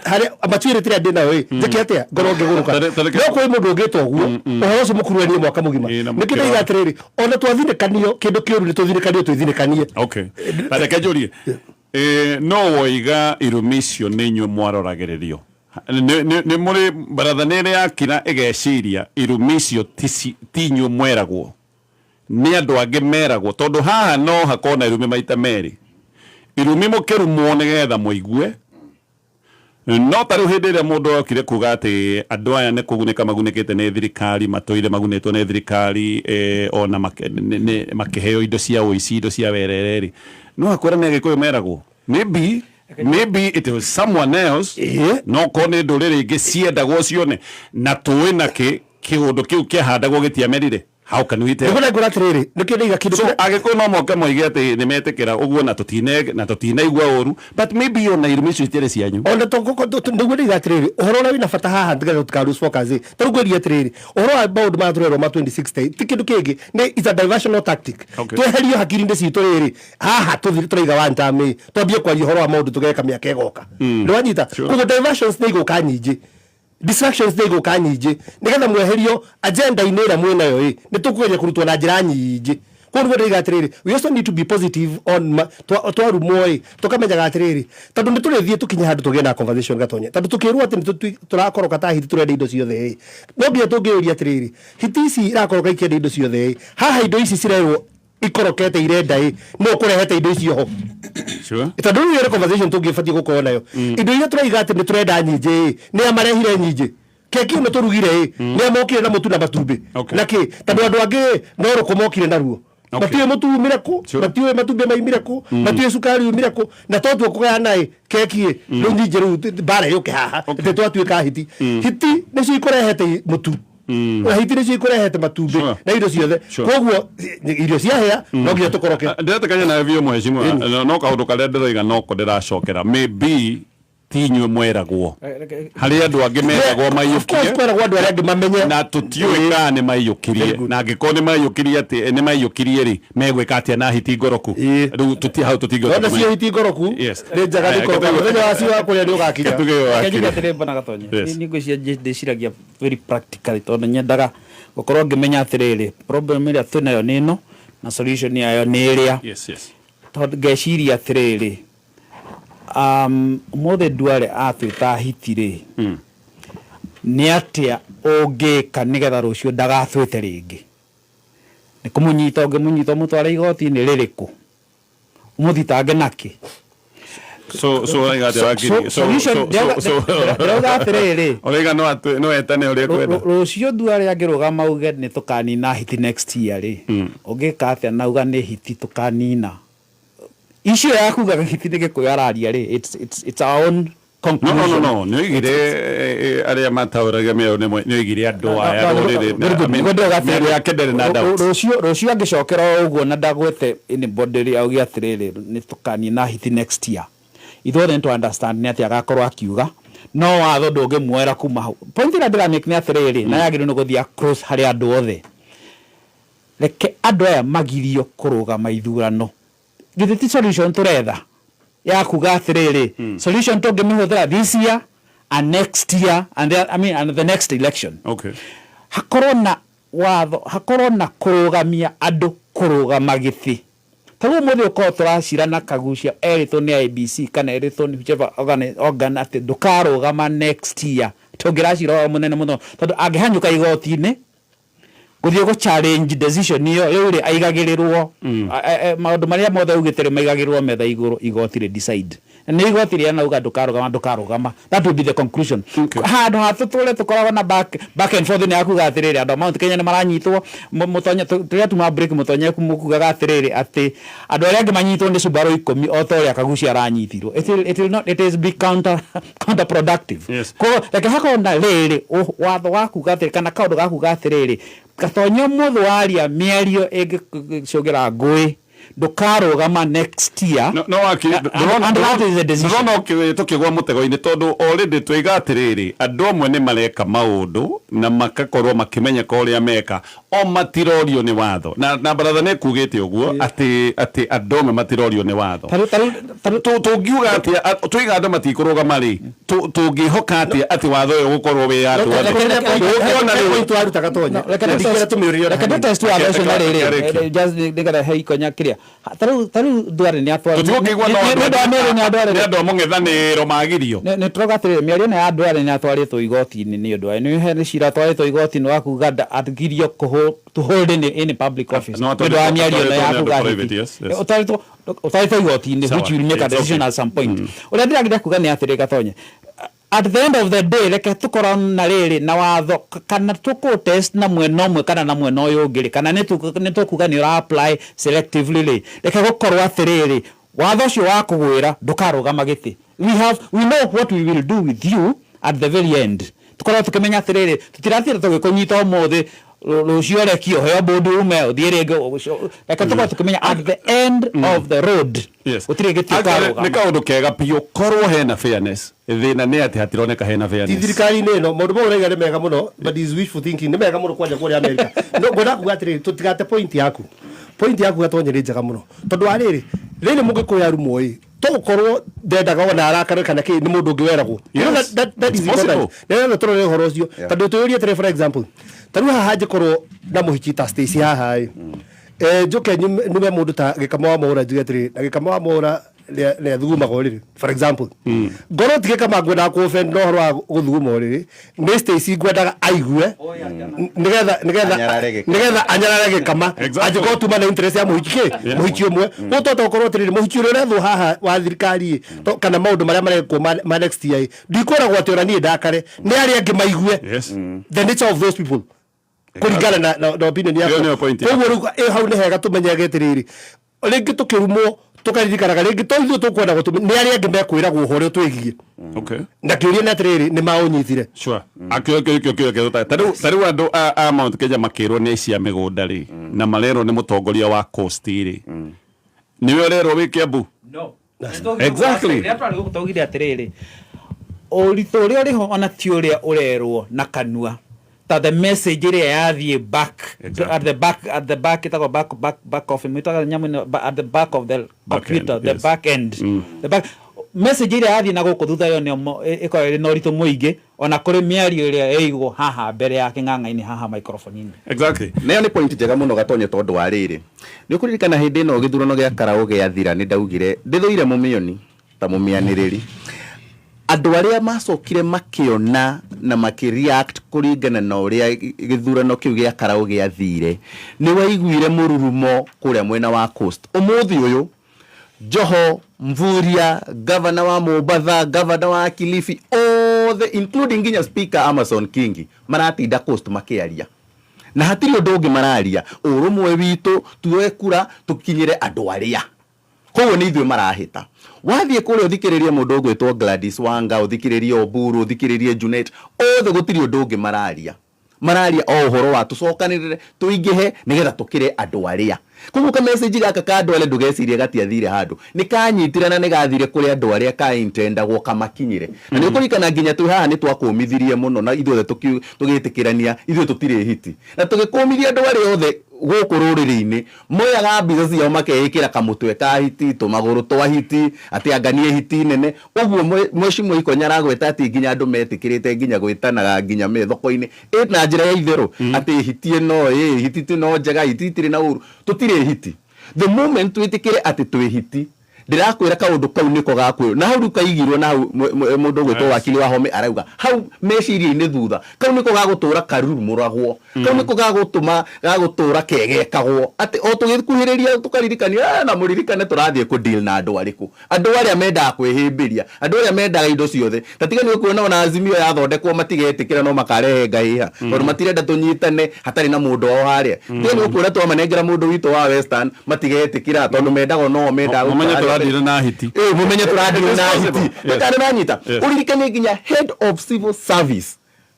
harĩa maturity ĩrĩa ndĩ nayo ĩ njĩke atĩa ngorwo ngĩgũrũka. No kwĩ mũndũ ũngĩta ũguo ũhoro ũcio mũkuruanie mwaka mũgima. Ĩ, na Nĩkĩo mũkĩra. ndaiga atĩrĩrĩ, ona twathinĩkanio kĩndũ kĩũru, nĩ tũthinĩkanio twĩthinĩkanie. Okay, na reke njũrie, no woiga irumi icio nĩ inyuĩ mwaroragĩrĩrio, nĩ mũrĩ baratha nĩ ĩrĩ yakira ĩgeciria irumi icio ti inyuĩ mweragwo, nĩ andũ angĩ meragwo, tondũ haha no hakorwo na irumi maita merĩ, irumi mũkĩrumwo nĩgetha mũigue. No ta rĩu hĩndĩ ĩrĩa mũndũ okire kuga atĩ andũ aya nĩ kũgunĩka magunĩkĩte nĩ thirikari, matũire magunĩtwo nĩ thirikari, ona makĩheo indo cia ũici, indo cia werere rĩ, no akwĩra nĩ Agĩkũyũ meragwo. Maybe it was someone else. No korwo nĩ ndũrĩrĩ ingĩ ciendagwo cione na tũĩ na kĩ kĩũndũ kĩu kĩahandagwo gĩtiamerire. How can we tell? Nĩguo ndaikwĩra atĩrĩrĩ, nĩkĩo ndaiga kĩndũ So Agĩkũyũ no moke moige atĩ nĩ metĩkĩra ũguo na tũtinaigua ũru, but maybe ona irumi icio itiarĩ cianyu. Ona nĩguo ndaiga atĩrĩrĩ, ũhoro ũrĩa wĩna bata haha nĩgetha tũtika lose focus ĩ, ta rĩu ngwĩria atĩrĩrĩ, ũhoro wa maũndũ maya tũrerwo ma 2060 ti kĩndũ kĩngĩ, nĩ it's a diversional tactic. Tweherio hakiri-inĩ citũ rĩrĩ haha tũthi tũraiga one term ĩ, twambie kwaria ũhoro wa maũndũ tũgeka mĩaka ĩgoka. Nĩwanyita? Koguo diversions nĩ igũka nyingĩ, distractions nĩ igũka nyingĩ, nĩgetha mweherio agenda-inĩ ĩrĩa mwĩnayo ĩ, nĩ tũkũgeria kũrutwo na njĩra nyingĩ. Koguo nĩguo ndĩiga atĩrĩrĩ, we also need to be positive on twarumwo ĩ, tũkamenyaga atĩrĩrĩ, tondũ nĩ tũrĩthiĩ tũkinye handũ tũgĩe na conversation gatonye, tondũ tũkĩrwo atĩ nĩ tũrakoroka ta hiti tũrenda indo ciothe ĩ, no nginya tũngĩũria atĩrĩrĩ, hiti ici irakoroka ikĩenda indo ciothe ĩ, haha indo ici cirerwo ikorokete irenda ĩ, no kũrehete indo icio ho? Tondũ rĩu ĩyo nĩ conversation tũngĩbatiĩ gũkorwo nayo. Indo iria tũraiga atĩ nĩ tũrenda nyingĩ ĩ, nĩ a marehire nyingĩ? Keki ĩno tũrugire ĩ, nĩ a mokire na mũtu na matumbĩ? Na kĩ? Tondũ andũ angĩ ĩ, no rũkũ mokire naruo. Matiũĩ mũtu umire kũ, matiũĩ matumbĩ maimire kũ, matiũĩ cukari umire kũ, na to tuo kũgayana ĩ keki ĩ rĩu nyingĩ. Rĩu mbara yũke haha atĩ twatuĩka hiti, hiti nĩcio ikũrehete mũtu na hiti nĩcio ikũrehete matumbĩ na indo ciothe. Koguo irio ciahĩa no nginya tũkoroke. Ndĩretĩkania nawe biũ, mheshimiwa, no kaũndũ karĩa ndĩroiga noko ndĩracokera, maybe ti inyuĩ mweragwo, harĩ andũ angĩ meragwo Of course, maiyũkie. Kweragwo andũ arĩa angĩ mamenye. Na tũtiũĩ kana nĩ maiyũkirie, na angĩkorwo nĩ maiyũkirie, atĩ nĩ maiyũkirie rĩ, megwĩka atĩa na hiti ngoroku? Rĩu tũti hau tũtingĩhota Ona cio kũmenya. hiti ngoroku nĩ njega, nĩ ikoroka. Mũthenya wacio wa kũrĩa nĩ ũgakinya. Tuge Reke njuge wakiri. atĩrĩ, bwana Gatonye, niĩ ngwĩciria ndĩciragia very practically, tondũ nyendaga gũkorwo ngĩmenya atĩrĩrĩ, problem ĩrĩa twĩnayo nĩ ĩno na solution yayo nĩ ĩrĩa. Tondũ ngeciria atĩrĩrĩ, ũmũthĩ Duale atwĩta hiti rĩ, nĩ atĩa ũngĩka nĩgetha rũciũ ndagatwĩte rĩngĩ? Nĩ kũmũnyita ũngĩmũnyita ũmũtware igoti-inĩ rĩrĩkũ, ũmũthitange nakĩ? So ũraiga atĩa, wakiri? Solution ndĩrauga atĩrĩrĩ, Ũraiga no etane ũrĩa kwenda. Rũciũ Duale angĩrũgama auge nĩ tũkanina hiti next year rĩ, ũngĩka atĩa na uga nĩ hiti tũkanina? Icio ya kuga hiti nĩ Gĩkũyũ araria rĩ, it's our own No, conclusion. no, nĩ oigire arĩa mataũragia mĩario nĩ oigire andũ aya rũrĩrĩ. I mean, mĩario yake ndĩrĩ na doubt. Rũciũ angĩcokera o ũguo na ndagwete anybody rĩ, auge atĩrĩrĩ, nĩ tũkanina hiti next year, ithuothe nĩ tũ understand nĩ atĩa agakorwo akiuga, no watho ndũngĩmuoera kuma hau. Point ĩrĩa ndĩramake nĩ atĩrĩrĩ, na yagĩrĩirwo nĩ gũthiĩ across harĩ andũ othe, reke andũ aya magirio kũrũgama ithurano. Githĩ ti solution tũretha ya kuga atĩrĩrĩ, solution tũngĩmĩhũthĩra this year and next year and the, I mean, and the next election? Hakorwo na watho, hakorwo na kũrũgamia andũ kũrũgama gĩtĩ. Ta rĩu ũmũthĩ ũkorwo tũracirana Kagucia erĩtwo nĩ IEBC kana erĩtwo nĩ whichever organ atĩ ndũkarũgama next year, tũngĩracira o mũnene mũno, tondũ angĩhanyũka igoti-inĩ gũthiĩ gũ challenge decision ĩyo, rĩu rĩ aigagĩrĩrwo maũndũ marĩa mothe augĩte rĩ maigagĩrĩrwo metha igũrũ, igoti rĩ decide. Nĩ igoti rĩa nauga ndũkarũgama, ndũkarũgama. That will be the conclusion. Handũ ha tũtũre tũkoragwo na back and forth nĩ akuga atĩrĩrĩ, andũ a Mount Kenya nĩ maranyitwo, mũtonye tũrĩa tuma break, mũtonye mũkugaga atĩrĩrĩ atĩ andũ arĩa angĩ manyitwo nĩ Subaru 10 o ta ũrĩa Kagucia aranyitirwo. It will not, it is be counterproductive. Koguo reke hakorwo na rĩrĩ watho wa kuga atĩrĩ kana kaũndũ ga kuga atĩrĩrĩ, Gatonye ũmũthĩ waria mĩario ĩngĩcũngĩra ngũĩ, ndũkarũgama next year. No wakiri, And that is the decision. Ndĩrona tũkĩgwa mũtego-inĩ tondũ already twaiga atĩrĩrĩ, andũ amwe nĩ mareka maũndũ na makakorwo makĩmenyeka ũrĩa meka, o matirorio nĩ watho, na baratha nĩ kugĩte ũguo atĩ andũ amwe matirorio nĩ watho. Tũngiuga atĩa twaiga andũ matikũrũgama rĩ, tũngĩhoka atĩa atĩ watho ũyũ ũgũkorwo wĩ andũ othe? Ũngĩona rĩu Point waruta Gatonye. Reke Ndingĩenda tũmĩũrĩrie ona reke hanini. test watho ũcio na Reke, rĩrĩ reke. just nĩgetha he ikonya kĩrĩa tarĩu Duale nĩ atwara Tũtigũkĩigua no nĩ ũndũ wa mĩario nĩ andũ nĩ arĩa andũ a mũng'ethanĩro magirio. Nĩ tũrauga atĩrĩrĩ, mĩario ĩno ya Duale nĩ atwarĩtwo igoti-inĩ nĩ ũndũ wa nĩ he cira atwarĩtwo igoti-inĩ wa kuga agirio to hold in public office No, nĩ ũndũ wa mĩario ĩno ya atwarĩtwo nĩ andũ kuga private, hiti. yes. Ũtwarĩtwo igoti-inĩ, Sawa, which will make a it's decision okay. at some point. Ũrĩa ndĩrageria kuga nĩ atĩrĩ, Gatonye, at the end of the day reke tũkorwo na rĩrĩ na watho kana tũkũ test na mwena ũmwe kana na mwena ũyũ ũngĩ rĩ, kana nĩ tũkuga nĩ ũra apply selectively rĩ, reke gũkorwo atĩrĩrĩ, watho ũcio wa kũgwĩra ndũkarũgama gĩtĩ. We know what we will do with you at the very end. Tũkorwo tũkĩmenya atĩrĩrĩ, tũtiratinda tũgĩkũnyita ũmũthĩ, rũciũ ũrekio, ũheo mbũndi ume ũthiĩ rĩngĩ. Reke tũkorwo tũkĩmenya at the end of the road gũtirĩ gĩtĩ Actually, ũkarũgama. nĩ kaũndũ kega biũ korwo hena fairness, thĩna nĩ atĩ hatironeka hena Ti fairness. thirikari-inĩ ĩno maũndũ mau ũraiga nĩ mega mũno, but is wishful thinking. Nĩ mega mũno kwanja kũrĩa America, no ngwenda kuga atĩrĩrĩ, tũtigate point yaku. Point yaku Gatonye nĩ njega mũno, tondũ wa rĩrĩ rĩrĩ mũgĩkũyũ arumwo ĩ tũgũkorwo ndendaga ona arakare kana kĩ nĩ mũndũ ũngĩ weragwo. You know that It's is important. possible. Nĩgetha tũrore ũhoro ũcio, tondũ tũyũrie atĩrĩ, for example, ta rĩu haha angĩkorwo na mũhiki ta Stacy haha ĩ, njoke nyume mũndũ ta Gĩkama wa Mwaũra, njuge atĩrĩ, na Gĩkama wa Mwaũra nĩ athugumaga ũrĩrĩ, for example, ngorwo ti Gĩkama ngwendaga kũ offend na ũhoro wa gũthuguma ũrĩrĩ, nĩ Stacy ngwendaga aigue nĩgetha Anyarare Gĩkama. nĩgetha anyarare Gĩkama. Angĩkorwo tuma na interest ya mũhiki kĩ mũhiki ũmwe gũtota gũkorwo atĩrĩrĩ, mũhiki ũrĩa ũrethwo haha wa thirikari ĩ, kana maũndũ marĩa marekwo ma next year ĩ, ndikwĩragwo atĩ ona niĩ ndakare, nĩ arĩa angĩ maigue the nature of those people kũringana na opinion Ĩyo yakwa. nĩyo point Koguo rĩu hau nĩ hega tũmenyage atĩrĩrĩ, rĩngĩ tũkĩrumwo tũkaririkanaga rĩngĩ to ithuĩ tũkwenda gũtũmĩ, nĩ arĩa angĩ mekwĩragwo ũhoro ũrĩa ũtwĩgiĩ. Na kĩũria nĩ atĩrĩrĩ, nĩ maũnyitire? Sure. Akĩo kĩo kĩo kĩo kĩo ta rĩu andũ a Mount Kenya makĩrwo nĩ aici a mĩgũnda rĩ, na marerwo nĩ mũtongoria wa Coast rĩ, nĩwe ũrerwo wĩ Kiambu. No. Exactly. Rĩrĩa twarĩ gũkũ twaugire atĩrĩrĩ, ũritũ ũrĩa ũrĩho ona ti ũrĩa ũrerwo na kanua, ta the message ĩrĩa yathiĩ back. At the back ĩtagwo back of ĩtagwo nyamũ ĩno, at the back of the Back computer, end, the yes. back end, the back message ĩrĩa yathiĩ na gũkũ thutha, ĩyo nĩyo ĩkoragwo ĩrĩ na ũritũ mũingĩ ona kũrĩ mĩario ĩrĩa ĩigwo haha mbere ya kĩng'ang'a-inĩ haha microphone-inĩ. Nayo nĩ point njega mũno Gatonye, tondũ wa rĩrĩ, nĩ ũkũririkana hĩndĩ ĩno gĩthurano gĩa karaũ gĩathira, nĩ ndaugire ndĩthũire mũmĩoni ta mũmĩanĩrĩri. Andũ arĩa macokire makĩona na makĩreact kũringana na ũrĩa gĩthurano kĩu gĩa karaũ gĩathire, nĩ waiguire mũrurumo kũrĩa mwena wa Coast. Ũmũthĩ ũyũ Joho, Mvurya, gavana wa Mombatha, gavana wa Kilifi, othe including nginya speaker Amason Kingi maratinda Coast makĩaria, na hatirĩ ũndũ ũngĩ mararia, ũrũmwe witũ, tuoe kura tũkinyĩre andũ arĩa. Koguo nĩ ithuĩ marahĩta. Wathiĩ kũrĩa ũthikĩrĩrie mũndũ ũgwĩtwo Gladys Wanga, ũthikĩrĩrie Oburu, ũthikĩrĩrie Junet, othe gũtirĩ ũndũ ũngĩ mararia, mararia o ũhoro wa tũcokanĩrĩre, tũingĩhe nĩgetha tũkĩre andũ arĩa. Koguo ka message gaka ka andũ arĩa, ndũgecirie gatiathire handũ, nĩ kanyitire na nĩ gathire kũrĩ andũ arĩa kaintendagwo kamakinyĩre. Na nĩ ũkũririkana nginya twĩ haha nĩ twakũmithirie mũno, na ithuothe tũgĩtĩkĩrania ithuĩ tũtirĩ hiti, na tũgĩkũmithia andũ arĩa othe gũkũ rũrĩrĩ-inĩ moyaga mbica ciao makeĩkĩra kamũtwe ka hiti, tũmagũrũ twa hiti, atĩ anga niĩ hiti nene ũguo. Mheshimiwa Ikonya aragweta atĩ nginya andũ metĩkĩrĩte nginya gwĩtanaga nginya me thoko-inĩ na njĩra ya itherũ atĩ hiti ĩno ĩ hiti ti no njega, hiti itirĩ na ũru. Tũtirĩ hiti. The moment twĩtĩkĩre atĩ twĩ hiti Ndĩrakwĩra kaũndũ kau nĩko gakwĩrwo na hau rĩu kaigirwo na hau mũndũ ũgwĩtwo wakili wa Home arauga hau meciria-inĩ thutha kau nĩko gagũtũra karurumũragwo, kau nĩko gagũtũma gagũtũra kegekagwo atĩ o tũgĩkuhĩrĩria tũkaririkania, na mũririkane tũrathiĩ kũ deal na andũ arĩkũ, andũ arĩa mendaga kwĩhĩmbĩria, andũ arĩa mendaga indo ciothe. Ta tiga nĩ ũkuona ona Azimio yathondekwo matigetĩkĩra, no makarehe ngahĩha tondũ matirenda tũnyitane hatarĩ na mũndũ wao harĩa. Tiga nĩ ũkuona twamanengera mũndũ witũ wa Western matigetĩkĩra tondũ mendaga no mendaga Mũmenye gũikara. Tũradeal na hiti. Ĩ, mũmenye tũradeal na It is hiti. possible. Yes. Ndakana nanyita. Ũririkane nginya head of civil service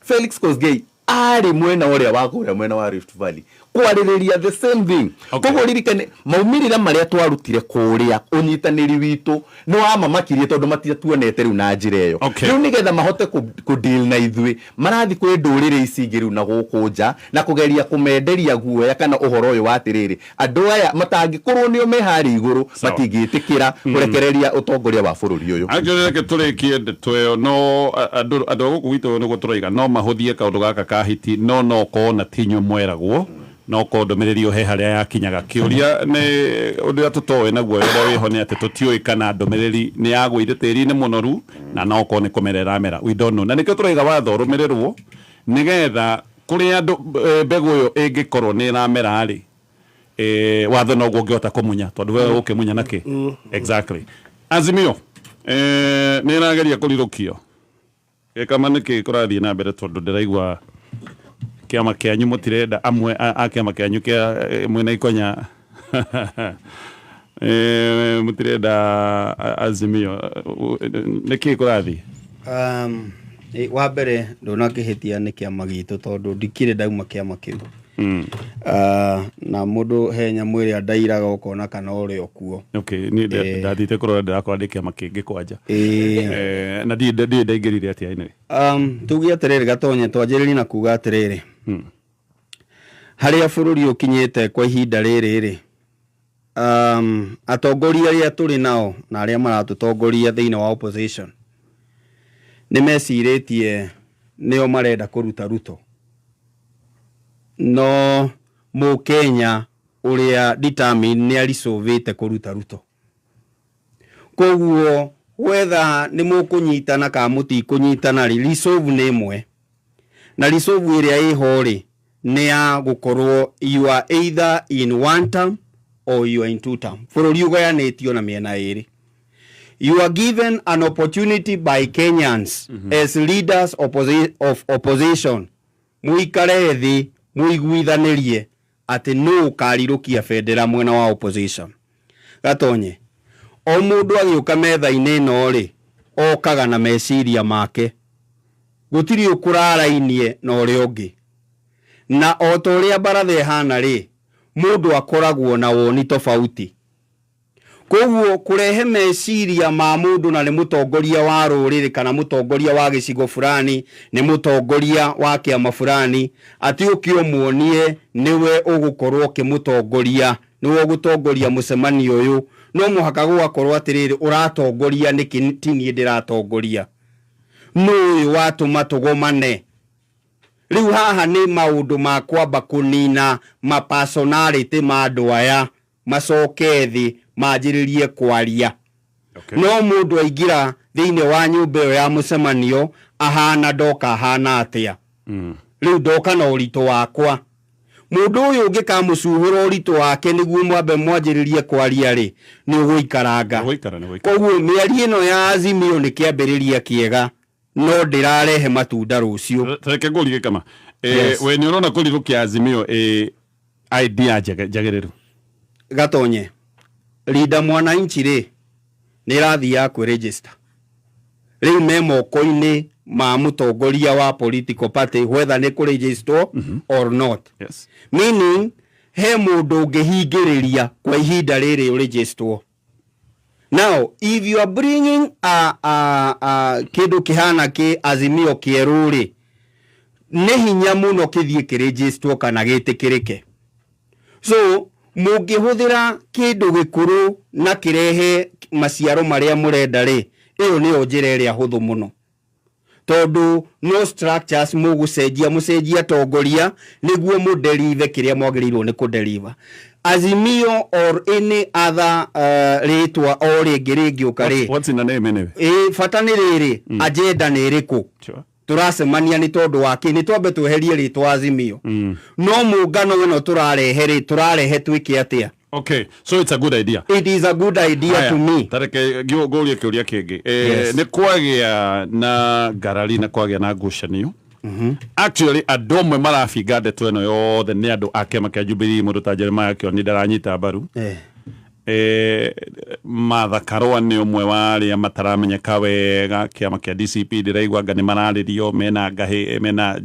Felix Kosgei arĩ mwena ũrĩa wa kũrĩa mwena wa Rift Valley kwarĩrĩria the same thing. Koguo ririkane maumĩrĩra marĩa twarutire kũrĩa, ũnyitanĩri witũ nĩ wamamakirie tondũ matiatuonete rĩu na njĩra ĩyo. Rĩu nĩgetha mahote kũ deal na ithuĩ marathiĩ kwĩ ndũrĩrĩ ici ingĩ rĩu na gũkũ nja na kũgeria kũmenderia guoya kana ũhoro ũyũ wa atĩrĩrĩ, andũ aya matangĩkorwo nĩo me harĩa igũrũ matingĩtĩkĩra kũrekereria ũtongoria wa bũrũri ũyũ. Angĩrĩ reke tũrĩkie ndeto ĩyo, no andũ a gũkũ gwitũ nĩguo tũroiga no mahũthie kaũndũ gaka ka hiti, no kona ti inyuĩ mweragwo, no korwo ndũmĩrĩri ĩyo he harĩa yakinyaga. Kĩũria nĩ ũndũ ũrĩa tũtoĩ naguo ũrĩa wĩho nĩ atĩ tũtiũĩ kana ndũmĩrĩri nĩ yagũire tĩri-inĩ mũnoru na no korwo nĩ kũmera ĩramera, we don't know, na nĩkĩo tũraiga watho ũrũmĩrĩrwo nĩgetha kũrĩa andũ mbegũ ĩyo ĩngĩkorwo nĩ ĩramera rĩ, watho noguo ũngĩhota kũmunya tondũ we ũkĩmunya nakĩ. Exactly. Azimio nĩ ĩrageria kũrirũkio gĩkama nĩkĩ kũrathiĩ na mbere, tondũ ndĩraigua kĩama kĩanyu mũtirenda amwe a kĩama kĩanyu kĩa mwĩna ikonya, mũtirenda Azimio. Nĩkĩ kũrathiĩ? Wa mbere ndũnakĩhĩtia nĩ kĩama gitũ tondũ ndikĩrĩ ndauma kĩama kĩu. Na mũndũ he nyamũ ĩrĩa ndairaga ũkona kana ũrĩ o kuo. Okay, niĩ ndathiĩte kũrora ndĩrakora ndĩ kĩama kĩngĩ kwanja. Na ndiĩ ndaingĩrire atĩa anyway. Tuge atĩrĩrĩ Gatonye, twanjĩrĩrie na kuga atĩrĩrĩ, harĩa bũrũri ũkinyĩte kwa ihinda rĩrĩ rĩ, atongoria arĩa tũrĩ nao na arĩa maratũtongoria thĩinĩ wa opposition nĩ mecirĩtie nĩo marenda kũruta Ruto, no mũkenya ũrĩa determined nĩ arisũvĩte kũruta Ruto. Koguo whether nĩ mũkũnyitana kana mũtikũnyitana rĩ, resolve nĩ ĩmwe, na resolve ĩrĩa ĩho rĩ nĩ ya gũkorwo you are either in one term or you are in two term. Bũrũri ũgayanĩtio na mĩena ĩrĩ. You are given an opportunity by Kenyans as leaders of opposition, mũikare thĩ mũiguithanĩrie atĩ nũ ũkarirũkia bendera mwena wa opposition. Gatonye, o mũndũ agĩũka metha-inĩ ĩno rĩ, okaga na meciria make, gũtirĩ ũkũrarainie na ũrĩa ũngĩ, na o ta ũrĩa baratha ĩhana rĩ, mũndũ akoragwo na woni tofauti. Koguo kũrehe meciria ma mũndũ na nĩ mũtongoria wa rũrĩrĩ kana mũtongoria wa gĩcigo fulani, nĩ mũtongoria wa kĩama fulani, atĩ ũke ũmuonie nĩwe ũgũkorwo ũkĩmũtongoria, nĩwe ũgũtongoria mũcemanio ũyũ, no mũhaka gũgakorwo atĩrĩrĩ, ũratongoria nĩkĩ? Ti niĩ ndĩratongoria, nũ ũyũ watũma tũgomane? Rĩu haha nĩ maũndũ ma kwamba kũnina ma personality ma andũ aya, macoke thĩ manjĩrĩrie kwaria. No mũndũ aingĩra thĩinĩ wa nyũmba ĩyo ya mũcemanio ahana ndoka ahana atĩa, rĩu ndoka na ũritũ wakwa, mũndũ ũyũ ũngĩkamũcuhũra ũritũ wake nĩguo mwambe mwanjĩrĩrie kwaria rĩ, nĩ ũgũikaranga. Nĩ gũikara. Koguo mĩario ĩno ya Azimio nĩ kĩambĩrĩria kĩega, no ndĩrarehe matunda rũciũ. Reke ngũrie kama Yes. we nĩ ũrona kũrirũkia Azimio idea njagĩrĩru? Gatonye, Linda Mwananchi rĩ nĩ ĩrathiĩ kwĩ-register rĩu, me moko-inĩ ma mũtongoria wa political party whether nĩ kũ-register or not. Meaning he mũndũ ũngĩhingĩrĩria kwa ihinda rĩrĩ ũregisterwo. Now if you are bringing a kĩndũ kĩhana kĩ Azimio kĩerũ rĩ, nĩ hinya mũno kĩthiĩ kĩregisterwo kana gĩtĩkĩrĩke. So mũngĩhũthĩra kĩndũ gĩkũrũ na kĩrehe maciaro marĩa mũrenda rĩ, ĩyo nĩyo njĩra ĩrĩa hũthũ mũno, tondũ no structures mũgũcenjia, mũcenjie atongoria nĩguo mũdeliver kĩrĩa mwagĩrĩirwo nĩ kũdeliver. Azimio or any other rĩtwa o rĩngĩ rĩngĩũka rĩ. What's in a name anyway? Ĩ bata nĩ rĩrĩ, agenda nĩ ĩrĩkũ? Tũracemania nĩ tondũ wa kĩ? Nĩ twambe tweherie rĩtwa Azimio, no mũngano ĩno tũrarehe rĩ, tũrarehe twĩke atĩa? Okay, so it's a good idea. It is a good idea to me. Tareke ngũrie kĩũria kĩngĩ. Yes. Nĩ kwagĩa na ngarari na kwagĩa na ngucanio. Actually, andũ amwe marabinga ndeto ĩno yothe nĩ andũ a kĩama kĩa Jubilee, mũndũ ta Jeremiah Kioni ndaranyita mbaru. Martha Karua nĩ ũmwe wa arĩa mataramenyeka wega. Kĩama kĩa DCP ndĩraigua anga nĩ mararĩrio mena ngahĩ mena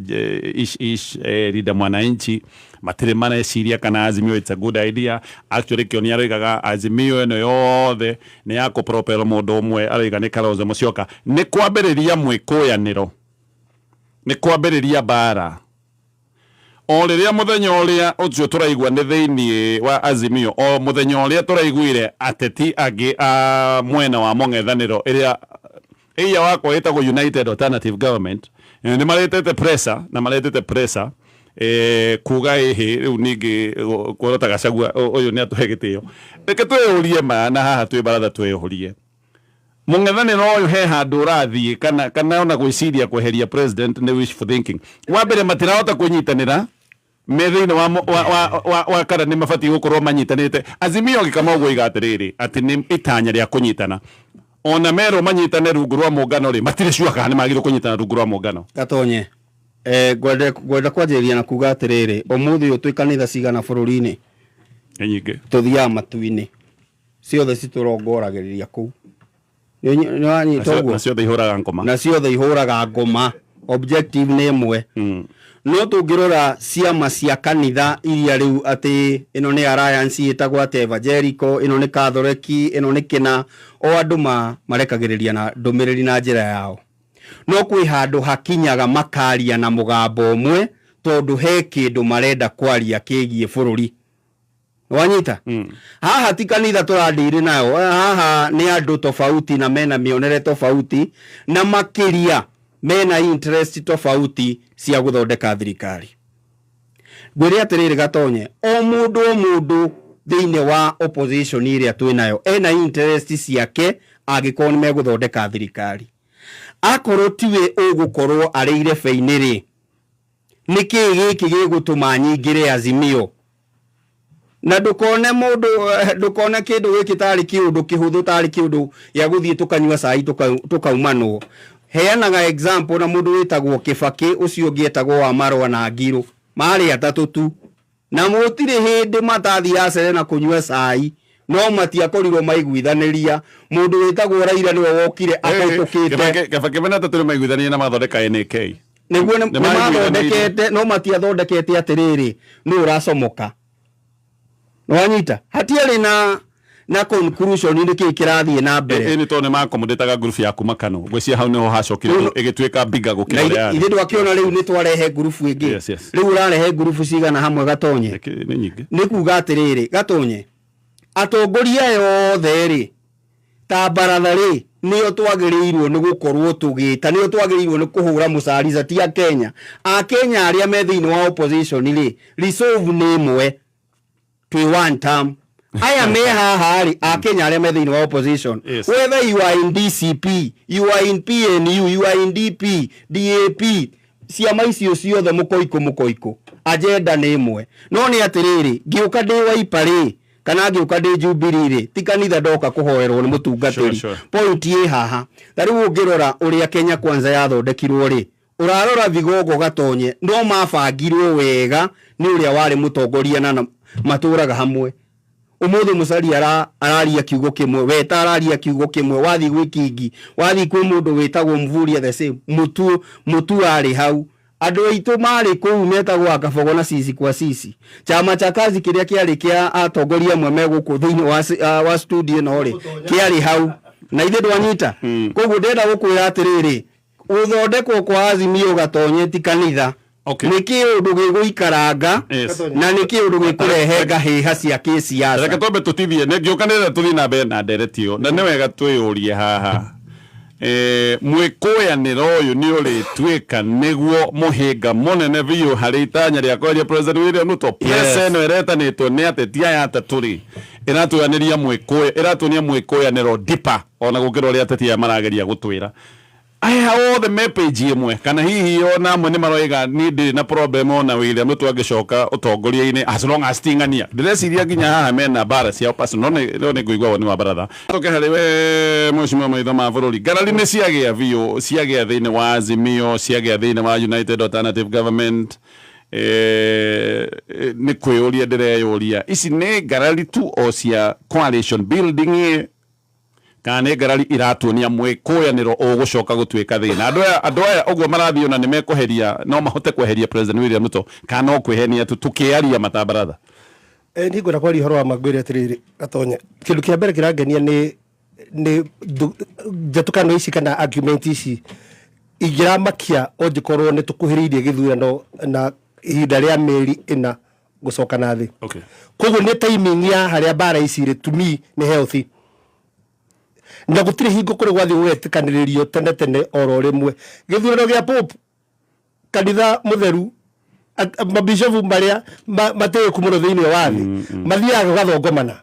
ish ish. Linda Mwananchi matirĩ mareciria kana Azimio it's a good idea. Actually, Kioni aroigaga Azimio ĩno yothe nĩ ya kũpropel mũndũ ũmwe, aroiga nĩ Kalonzo Musyoka. Nĩ kwambĩrĩria mwĩkũyanĩro, nĩ kwambĩrĩria mbara o rĩrĩa mũthenya ũrĩa ũcio tũraigua nĩ thĩinĩ wa Azimio, o mũthenya ũrĩa tũraiguire ateti angĩ a mwena wa mũng'ethanĩro ĩrĩa ĩia wakwa ĩtagwo United Alternative Government, nĩ maretete pressure na maretete pressure kuga ĩhĩ rĩu ningĩ kuorota Gachagua ũyũ nĩ atũhe gĩtĩo. Reke twĩyũrie ma na haha twĩ baratha twĩyũrie, mũng'ethanĩro ũyũ he handũ ũrathiĩ kana ona gwĩciria kweheria president nĩ wishful thinking? Wa mbere, matirahota kwĩnyitanĩra me thĩinĩ wa, wa, wa, wa, wa kana nĩ mabatiĩ gũkorwo manyitanĩte. Azimio gĩkama ũguo iga atĩrĩrĩ atĩ nĩ itanya rĩa kũnyitana, ona merwo manyitane rungu rwa mũngano rĩ, matirĩ sure kana nĩ magĩrĩirwo kũnyitana rungu rwa mũngano. Gatonye, ngwenda kwanjĩrĩria na kuga atĩrĩrĩ, ũmũthĩ ũyũ twĩ kanitha cigana bũrũri-inĩ? Nĩ nyingĩ. Tũthiaga matu-inĩ, ciothe citũrongoragĩrĩria kũu. Nĩ wanyita ũguo? Na ciothe ihũraga ngoma. Na ciothe ihũraga ngoma, objective nĩ ĩmwe. No tũngĩrora ciama cia kanitha iria rĩu atĩ ĩno nĩ alliance ĩtagwo atĩ evangelical, ĩno nĩ Catholic, ĩno nĩ kĩna, o andũ marekagĩrĩria na ndũmĩrĩri na njĩra yao, no kwĩ handũ hakinyaga makaria na mũgambo ũmwe tondũ he kĩndũ marenda kwaria kĩgiĩ bũrũri. Wanyita? Haha ti kanitha tũrandiri nayo, haha nĩ andũ tofauti na mena mĩonere tofauti na makĩria mena interest tofauti cia gũthondeka thirikari. Ngwĩre atĩrĩrĩ Gatonye, o mũndũ o mũndũ thĩinĩ wa opposition ĩrĩa twĩ nayo ena interest ciake angĩkorwo nĩ megũthondeka thirikari. Akorwo tiwe ũgũkorwo arĩ irebe-inĩ rĩ, nĩkĩĩ gĩkĩ gĩgũtũma nyingĩre Azimio? Na ndũkone mũndũ, ndũkone kĩndũ gĩkĩ tarĩ kĩũndũ kĩhũthũ, tarĩ kĩũndũ gĩa gũthiĩ tũkanyua cai tũkaumanwo. Heanaga example na mũndũ wĩtagwo Kĩbakĩ, ũcio ũngĩ etagwo wa Marũa na Ngirũ, marĩ atatũ tu na gũtirĩ hĩndĩ matathiaga cere na kũnyua cai, no matiakorirwo maiguithanĩria. Mũndũ wĩtagwo Raila nĩwe wokire ahĩtũkĩte. Kĩbakĩ mena atatũ nĩ maiguithanirie na mathondeka NAK. Nĩguo nĩ Nĩ maiguithanĩirie. Mathondekete no matiathondekete atĩrĩrĩ nĩ ũracomoka. Nĩwanyita? Hatiarĩ na conclusion nĩ kĩĩ kĩrathiĩ na mbere. Ĩ nĩ tondũ nĩ makomodĩtaga ngurubu ya kuma Kanu, ngwĩciria hau nĩho hacokire ĩgĩtuĩka biga Na gũkĩra ũrĩa yarĩ. Ithe ndwakĩona rĩu nĩ twarehe ngurubu ĩngĩ? Yes. Rĩu ũrarehe ngurubu cigana hamwe, Gatonye? Nĩ nyingĩ. Nĩ kuga atĩrĩrĩ Gatonye, atongoria aya othe rĩ, ta baratha rĩ, nĩo twagĩrĩirwo nĩ gũkorwo tũgĩta, nĩo twagĩrĩirwo nĩ kũhũra mũcarica, ti Akenya. Akenya arĩa me thĩinĩ wa opposition rĩ, resolve nĩ ĩmwe, twĩ one term. Aya me haha rĩ, Akenya arĩa me thĩinĩ wa opposition, whether you are in DCP, you are in PNU, you are in DP, DAP, ciama icio ciothe, mũkoikũ mũkoikũ, agenda nĩ ĩmwe. No nĩ atĩrĩrĩ, ngĩũka ndĩ Wiper rĩ, kana ngĩũka ndĩ Jubilee rĩ, ti kanitha ndoka kũhoerwo nĩ mũtungatĩri. Point ĩ haha, ta rĩu ũngĩrora ũrĩa Kenya Kwanza yathondekirwo rĩ, ũrarora vigogo Gatonye, no mabangirwo wega nĩ ũrĩa warĩ mũtongoria na matũraga hamwe. Ũmũthĩ Mũcari araria kiugo kĩmwe, Weta araria kiugo kĩmwe, wathiĩ gwĩ Kingi, wathiĩ kwĩ mũndũ wĩtagwo Mvurya the same, Mũtu Mũtu arĩ hau. Andũ aitũ marĩ kũu metagwo Akabogo na Sisi kwa Sisi, chama cha kazi kĩrĩa kĩarĩ kĩa atongoria amwe me gũkũ thĩinĩ wa studio ĩno rĩ, kĩarĩ hau na ithe ndwanyita. Koguo ndĩrenda gũkwĩra atĩrĩrĩ, gũthondekwo kwa Azimio Gatonye ti kanitha. Nĩ kĩũndũ gĩgũikaranga na nĩ kĩũndũ gĩkũrehe ngahĩha cia kĩsiasa. Reke twambe tũtithie, nĩ ngĩũka nĩgetha tũthiĩ na mbere na ndereti ĩyo, na nĩ wega twĩyũrie haha. Mwĩkũyanĩro ũyũ nĩ ũrĩtuĩka nĩguo mũhĩnga mũnene biũ harĩ itanya rĩa kweheria President William Ruto. Press ĩno ĩretanĩtwo nĩ ateti aya atatũ rĩ, ĩratũanĩria mwĩkũya, ĩratuonia mwĩkũyanĩro deeper ona gũkĩra ũrĩa ateti aya marageria gũtwĩra. Aya othe me page ĩmwe, kana hihi ona amwe nĩ maroiga niĩ ndirĩ na problem ona William Ruto angĩcoka ũtongoria-inĩ as long as ti ng'ania. Ndĩreciria nginya haha mena mbara ciao personal, no nĩ ngũigua woni wa baratha. Tũke harĩ we mheshimiwa maitho ma bũrũri, ngarari nĩ ciagĩa biũ, ciagĩa thĩinĩ wa Azimio, ciagĩa thĩinĩ wa United Alternative Government. Nĩ kwĩyũria ndĩreyũria, ici nĩ ngarari tu o cia coalition building kana nĩ ngarari iratuonia mwĩkũyanĩro ũgũcoka gũtuĩka thĩna? Andũ aya ũguo marathiĩ ona nĩ mekũheria, no mahote kweheria President William Ruto, kana no kwĩhenia tu tũkĩaria matabaratha? Niĩ ngwenda kwaria ũhoro wa ma, ngwĩre atĩrĩrĩ Gatonye, kĩndũ kĩa mbere kĩrangenia nĩ njatũkano ici kana argument ici ingĩramakia o njĩkorwo nĩ tũkuhĩrĩirie gĩthurano na ihinda rĩa mĩeri 4 gũcoka na thĩ. Koguo nĩ timing ya harĩa mbara ici rĩ, to me nĩ healthy, na gũtirĩ hingo kũrĩ gwathiĩ gũgetĩkanĩrĩrio tene tene oro rĩmwe. Gĩthurano gĩa Pope, kanitha mũtheru, mabishofu marĩa matĩĩku mũno thĩinĩ wa thĩ mathiaga gũgathongomana,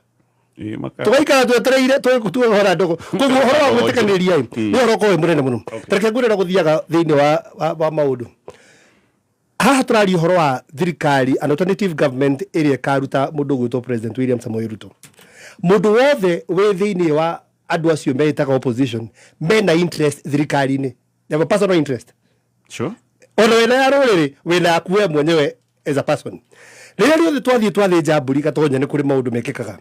tũgaikara twetereire tũhora ndogo. Koguo ũhoro wa gwĩtĩkanĩria ĩ nĩ ũhoro ũkorwo wĩ mũnene mũno. Tareke ngwĩre ũrĩa gũthiaga thĩinĩ wa maũndũ. Haha tũraria ũhoro wa thirikari, an alternative government ĩrĩa ĩkaruta mũndũ ũgwĩtwo President William Samoei Ruto. Mũndũ wothe wĩ thĩinĩ wa andũ acio meĩtaga opposition mena interest thirikari-inĩ. They have a personal interest. Ona wĩna ya rũrĩrĩ, wĩna yaku we mwenyewe as a person. Rĩrĩa rĩothe twathiĩ twathĩnja mbũri, Gatonya, nĩ kũrĩ maũndũ mekĩkaga.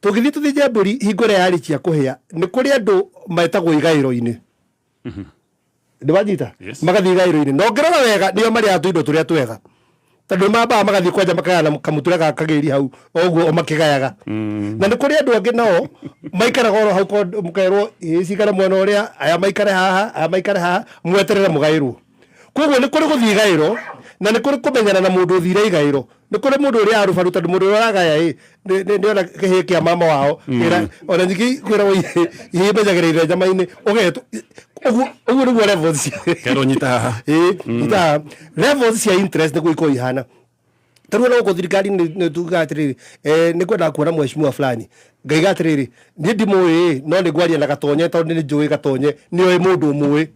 Tũngĩthiĩ tũthĩnje mbũri hingo ĩrĩa yarĩkia kũhĩa, nĩ kũrĩ andũ metagwo igaĩro-inĩ. Nĩ wanyita? Yes. Magathiĩ igaĩro-inĩ, na ũngĩrora wega nĩo marĩaga tũindo tũrĩa twega, tondũ nĩ mambaga magathiĩ kwanja makagayana kamũtura ga kagĩri hau o ũguo o makĩgayaga. Na nĩ kũrĩ andũ angĩ nao maikaraga oro hau, mũkerwo ĩ cikare mwena ũrĩa, aya maikare haha, aya maikare haha, mweterere mũgaĩrwo. Koguo nĩ kũrĩ gũthiĩ igaĩro na nĩ kũrĩ kũmenyana na mũndũ ũthire igaĩro. Nĩ kũrĩ mũndũ ũrĩa arubaru, tondũ mũndũ ũrĩa ũragaya ĩ nĩ ona kĩhĩ kĩa mama wao. Ona ningĩ kwĩragwo ihĩ imenyagĩrĩire nyama-inĩ, ũgetwo ũguo. Ũguo nĩguo levels Kerwo nyita haha. Ĩ nyita levels cia interest nĩguo ikorwo ihana. Tarĩu ona gũkũ thirikari nĩ tugaga atĩrĩrĩ, nĩ ngwendaga kuona mheshimiwa fulani, ngaiga atĩrĩrĩ, niĩ ndimũĩ, no nĩ ngwaria na Gatonye tondũ nĩ njũĩ Gatonye nĩoĩ mũndũ ũmũĩ.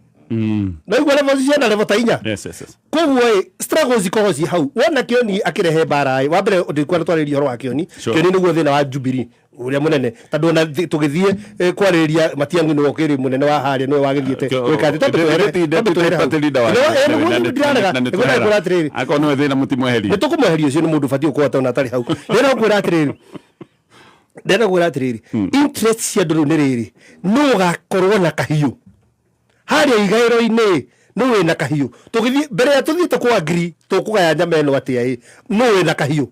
No igua levels ciana level ta 4. Koguo ĩ struggles ikoragwo ciĩ hau. Wona Kĩoni akĩrehe mbara ĩ, wa mbere ndikuona twarĩria ũhoro wa Kĩoni. Kĩoni nĩguo thĩna wa Jubilee ũrĩa mũnene, tondũ ona tũgĩthiĩ kwarĩrĩria Matiang'i nĩwe ũkĩrĩ mũnene wa harĩa, nĩwe wagĩthiĩte gwĩka atĩ. Twambe twehere hau. Party leader wa Nĩguo ndirarega, nĩguo ndakwĩra atĩrĩrĩ, akorwo nĩwe thĩna, mũtimweherie. Nĩ tũkũmweheria, ũcio nĩ mũndũ ũbatiĩ gũkorwo atona atarĩ hau. Ndĩrenda kwĩra atĩrĩrĩ, interest cia andũ rĩu nĩ rĩrĩ, nũ ũgakorwo na kahiũ harĩa igaĩro-inĩ, nũ wĩna kahiũ. Tũgĩthiĩ mbere ya tũthiĩte kwa agree tũkũgaya nyama ĩno atĩa ĩ, nũ wĩna kahiũ.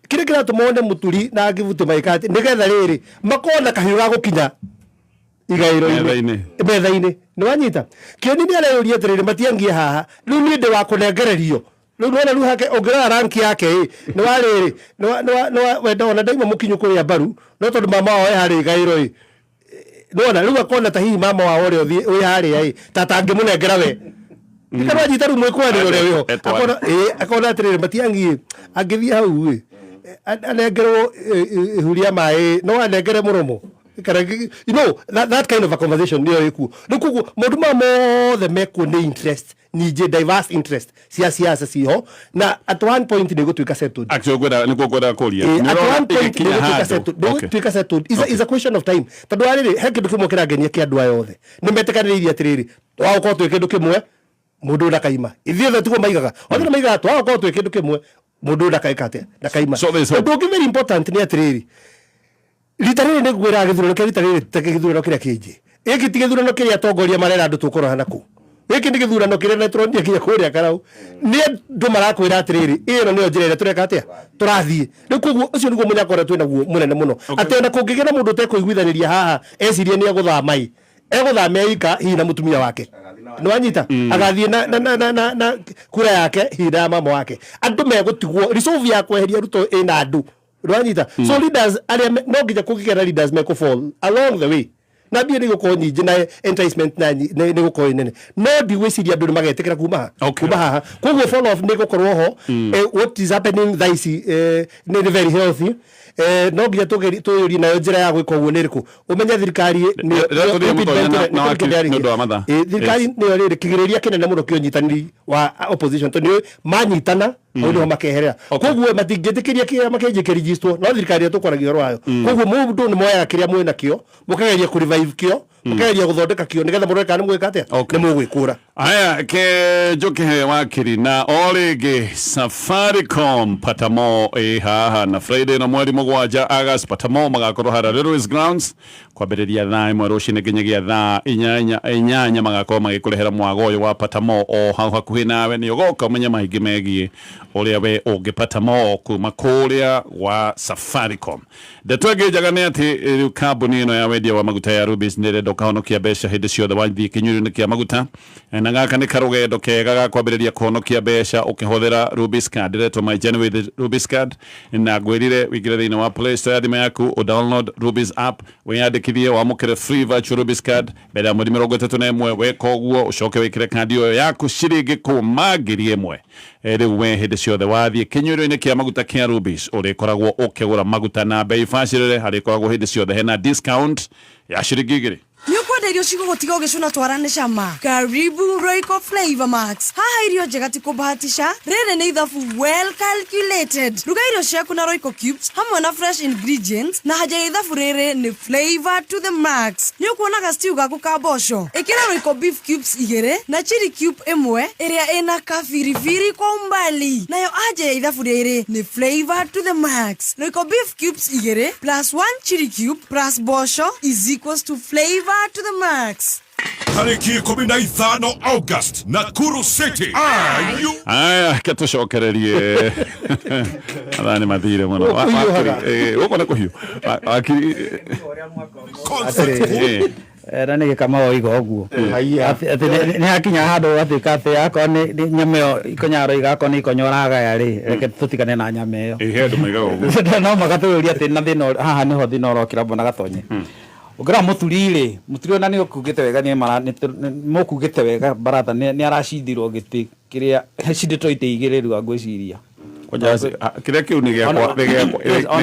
Kĩrĩa kĩratũma one Mũturi na Ngĩbuti magĩka atĩ nĩgetha rĩrĩ makorwo na kahiũ ga gũkinya igaĩro-inĩ. Metha-inĩ. Metha-inĩ. Nĩ wanyita? Kĩoni nĩ areyũria atĩrĩrĩ, Matiangie haha rĩu niĩ ndĩ wa kũnengererio rĩu. Nĩwona rĩu hake ũngĩrora rank yake ĩ nĩ wa rĩrĩ nĩ wa wenda ona ndaima mũkinyu kũrĩa mbaru, no tondũ mama wao e harĩa igaĩro ĩ, nĩwona rĩu akona ta hihi mama wao ũrĩa ũthiĩ wĩ harĩa ĩ ta tangĩmũnengera we. Kana wanyita rĩu mwĩkwanĩro ũrĩa wĩho? Etware. Akona ĩ akona atĩrĩrĩ, Matiang'i ĩ angĩthiĩ hau ĩ anengerwo ihu rĩa maĩ, no anengere mũromo kana that kind of a conversation nĩyo ĩkuo rĩu. Koguo maũndũ maya mothe mekuo nĩ interest, ningĩ diverse interest cia siasa ciho, na at one point nĩ gũtuĩka settled. Actually ngwenda nĩkuo ngwendaga kũria. At Nĩ one point ĩgĩkinya nĩ gũtuĩka handũ. settled, nĩ gũtuĩka settled. Is a question of time, tondũ warĩrĩ he kĩndũ kĩmwe kĩrangenia kĩa andũ aya othe, nĩ metĩkanĩrĩirie atĩrĩrĩ, twagũkorwo twĩ kĩndũ kĩmwe, mũndũ ũyũ ndakaima. Ithuĩ othe tiguo maigaga, othe nĩ maigaga twagũkorwo twĩ kĩndũ kĩmwe, mũndũ ũyũ ndakaĩka atĩa, ndakaima. So there is hope. Ũndũ ũngĩ very important nĩ atĩrĩrĩ, rita rĩrĩ nĩ ngwĩraga gĩthurano kĩa rita rĩrĩ ta gĩthurano kĩrĩa kĩngĩ. Gĩkĩ ti gĩthurano kĩrĩa atongoria marera andũ tũkũroha nakũ. Gĩkĩ nĩ gĩthurano kĩrĩa na tũronire nginya kũrĩa Karau nĩ andũ marakwĩra atĩrĩrĩ, ĩno nĩyo njĩra ĩrĩa tũreka atĩa, tũrathiĩ rĩu. Koguo ũcio nĩguo mũnyaka ũrĩa twĩnaguo mũnene mũno, atĩ ona kũngĩgĩa na mũndũ ũtekũiguithanĩria haha, ecirie nĩ egũthama ĩ, egũthama eika hihi na mũtumia wake. Nĩ wanyita? Agathiĩ na kura yake hihi na ya mama wake. Andũ megũtigwo resolve ya kweheria Ruto ĩna andũ. Nĩ wanyita? So leaders arĩa no nginya kũngĩgĩa na leaders mekũ fall along the way. Na mbia nĩ igũkorwo nyingĩ na enticement na nĩ ĩgũkorwo ĩ nene, no ndigwĩciria andũ nĩ magetĩkĩra kuma Okay. kuma haha. Koguo fall off nĩ ĩgũkorwo ho. What is happening thaa ici nĩ very healthy. No nginya tũyũrie nayo njĩra ya gwĩka ũguo nĩ ĩrĩkũ. Ũmenye thirikari Rĩrĩa tũthiĩ mũtonyo na wakiri nĩ ũndũ wa mathaa. Thirikari nĩyo rĩrĩ kĩgĩrĩria kĩnene mũno kĩa ũnyitanĩri wa opposition, tondũ nĩ manyitana hau nĩho makeherera. Koguo matingĩtĩkĩria kĩama kĩngĩ kĩrigistwo, no thirikari ĩrĩa tũkwaragia ũhoro wayo. Koguo mũndũ nĩ moyaga kĩrĩa mwĩ nakĩo, mũkageria kũ revive kĩo, mũkageria gũthondeka kĩo, nĩgetha mũrore kana nĩ mũgwĩka atĩa, nĩ mũgwĩkũra. Aya, ke njuke wakiri na o rĩngĩ Safaricom Patamo ĩ haha na Friday na mweri 7 August, Patamo magakorwo harĩa Railways Grounds kwambĩrĩria thaa 1 rũcinĩ nginyagia thaa 8 magakorwo magĩkũrehera mwago ũyũ wa Patamo o hau hakuhĩ nawe. Nĩ ũgoka ũmenye maingĩ megiĩ ũrĩa we ũngĩpata mo kuma kũrĩa gwa Safaricom. Ndeto ĩngĩ njega nĩ atĩ rĩu kambuni ĩno ya wendia wa maguta ya Rubis nĩ ĩrenda ũkahonokia mbeca hĩndĩ ciothe wathiĩ kĩnyuĩro-inĩ kĩa maguta, na gaka nĩ karũgendo kega ga kwambĩrĩria kũhonokia mbeca ũkĩhũthĩra Rubis card ĩretwo My Journey with Rubis card. Na ngwĩrire wĩingĩre thĩinĩ wa Play Store ya thimũ yaku, ũ download Rubis app, wĩyandĩkithie wamũkĩre free virtual Rubis card mbere ya mweri 31. Weka ũguo, ũcoke wĩkĩre kandi ĩyo yaku ciringi kuma 1,000. Rĩu we hĩndĩ ciothe wathiĩ kĩnyuĩro-inĩ kĩa maguta kĩa Rubis ũrĩkoragwo ũkĩgũra maguta na bei bacĩrĩre, harĩkoragwo hĩndĩ ciothe hena discount ya ciringi 2. Nĩ ũkwenda irio cigũgũtiga ũgĩcũna twara nĩ cama? Karibu Royco Flavor Max. Haha irio njega ti kũbahatisha, rĩrĩ nĩ ithabu well calculated. Ruga irio ciaku na Royco cubes hamwe na fresh ingredients, na haja ya ithabu rĩrĩ nĩ flavor to the max. Nĩ ũkuonaga stew gaku ka mboco, ĩkĩra Royco beef cubes 2 na chili cube 1 ĩrĩa ĩna kabiribiri kwa umbali. Nayo anja ya ithabu rĩrĩ nĩ flavor to the max. Royco beef cubes 2 plus 1 chili cube plus mboco is equals to flavor to the max. Tariki 15 August, Nakuru City. Are you Aya, ke tũcokererie, mathaa nĩ mathire mũno. Gũkũhiũhaga. Gũkũ nĩ kũhiũ. Wakiri concert? Na nä gä kama oiga å guo Haiya. atä nä hakinya handå atä ka atä akorwo nä nyama ä yo ikonyaro igakorwo nä ikonyo ragaya rä, reke tå tigane na nyama ä yo. He andũ maigaga ũguo. No magatå ria atä na thä na haha nä ho thä na å rokera mbona gatonye ũngĩrora mũturi rĩ, mũturi ona nĩ ũkugĩte wega, nĩ mũkugĩte wega baratha nĩ aracindirwo gĩtĩ kĩrĩa acindĩtwo itĩ igĩrĩ rĩu angwĩciria. Kĩrĩa kĩu nĩ gĩakwa, nĩ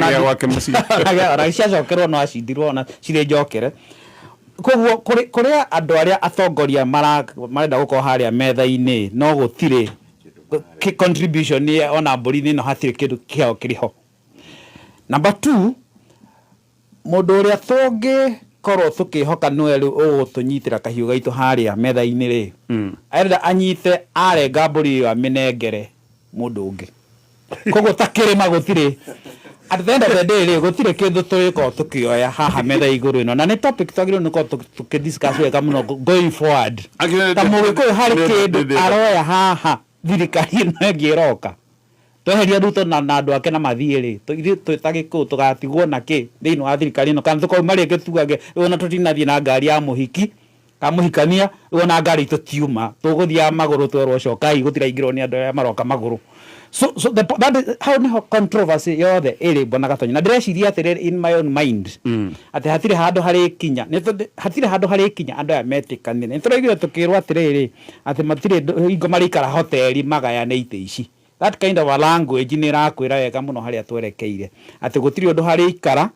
gĩa gwake mũciĩ. Ona ciacokerwo no acindirwo ona cirĩ njokere. Koguo kũrĩa andũ arĩa atongoria marenda gũkorwo harĩa metha-inĩ, no gũtirĩ contribution ona mbũri-inĩ ĩno, hatirĩ kĩndũ kĩao kĩrĩ ho. Number 2, mũndũ ũrĩa tũngĩkorwo tũkĩhoka nĩwe rĩu ũgũtũnyitĩra kahiũ gaitũ harĩa metha-inĩ rĩ, arenda anyite arenga mbũri ĩyo amĩnengere mũndũ ũngĩ. Koguo ta kĩrĩma gũtirĩ, at the end of the day rĩ, gũtirĩ kĩndũ tũrĩkorwo tũkĩoya haha metha igũrũ ĩno, na nĩ topic twagĩrĩirwo nĩ gũkorwo tũkĩdiscuss wega mũno going forward. Ta mũgĩkũyũ harĩ kĩndũ aroya haha thirikari ĩno ĩngĩ ĩroka, tweheria Ruto na andũ ake na mathiĩ rĩ, ithuĩ twĩ ta gĩkũyũ tũgatigwo na kĩ thĩinĩ wa thirikari ĩno? Kana tũkauma rĩngĩ tugage rĩu ona tũtinathiĩ na ngari ya mũhiki ka mũhikania, rĩu ona ngari tũtiuma, tũgũthiaga magũrũ, twerwo cokai, gũtiraingĩrwo nĩ andũ arĩa maroka magũrũ. So that is, hau niho controversy yothe ĩrĩ, mbona Gatonye. Na ndĩreciria atĩrĩrĩ, in my own mind, atĩ hatirĩ handũ harĩkinya, hatirĩ handũ harĩkinya andũ aya metĩkanĩre. Nĩ tũraiguire tũkĩrwo atĩrĩrĩ, atĩ matirĩ hingo marĩikara hoteli magayane itĩ ici. That kind of a language nĩ ĩrakwĩra wega mũno harĩa twerekeire, atĩ gũtirĩ ũndũ harĩikara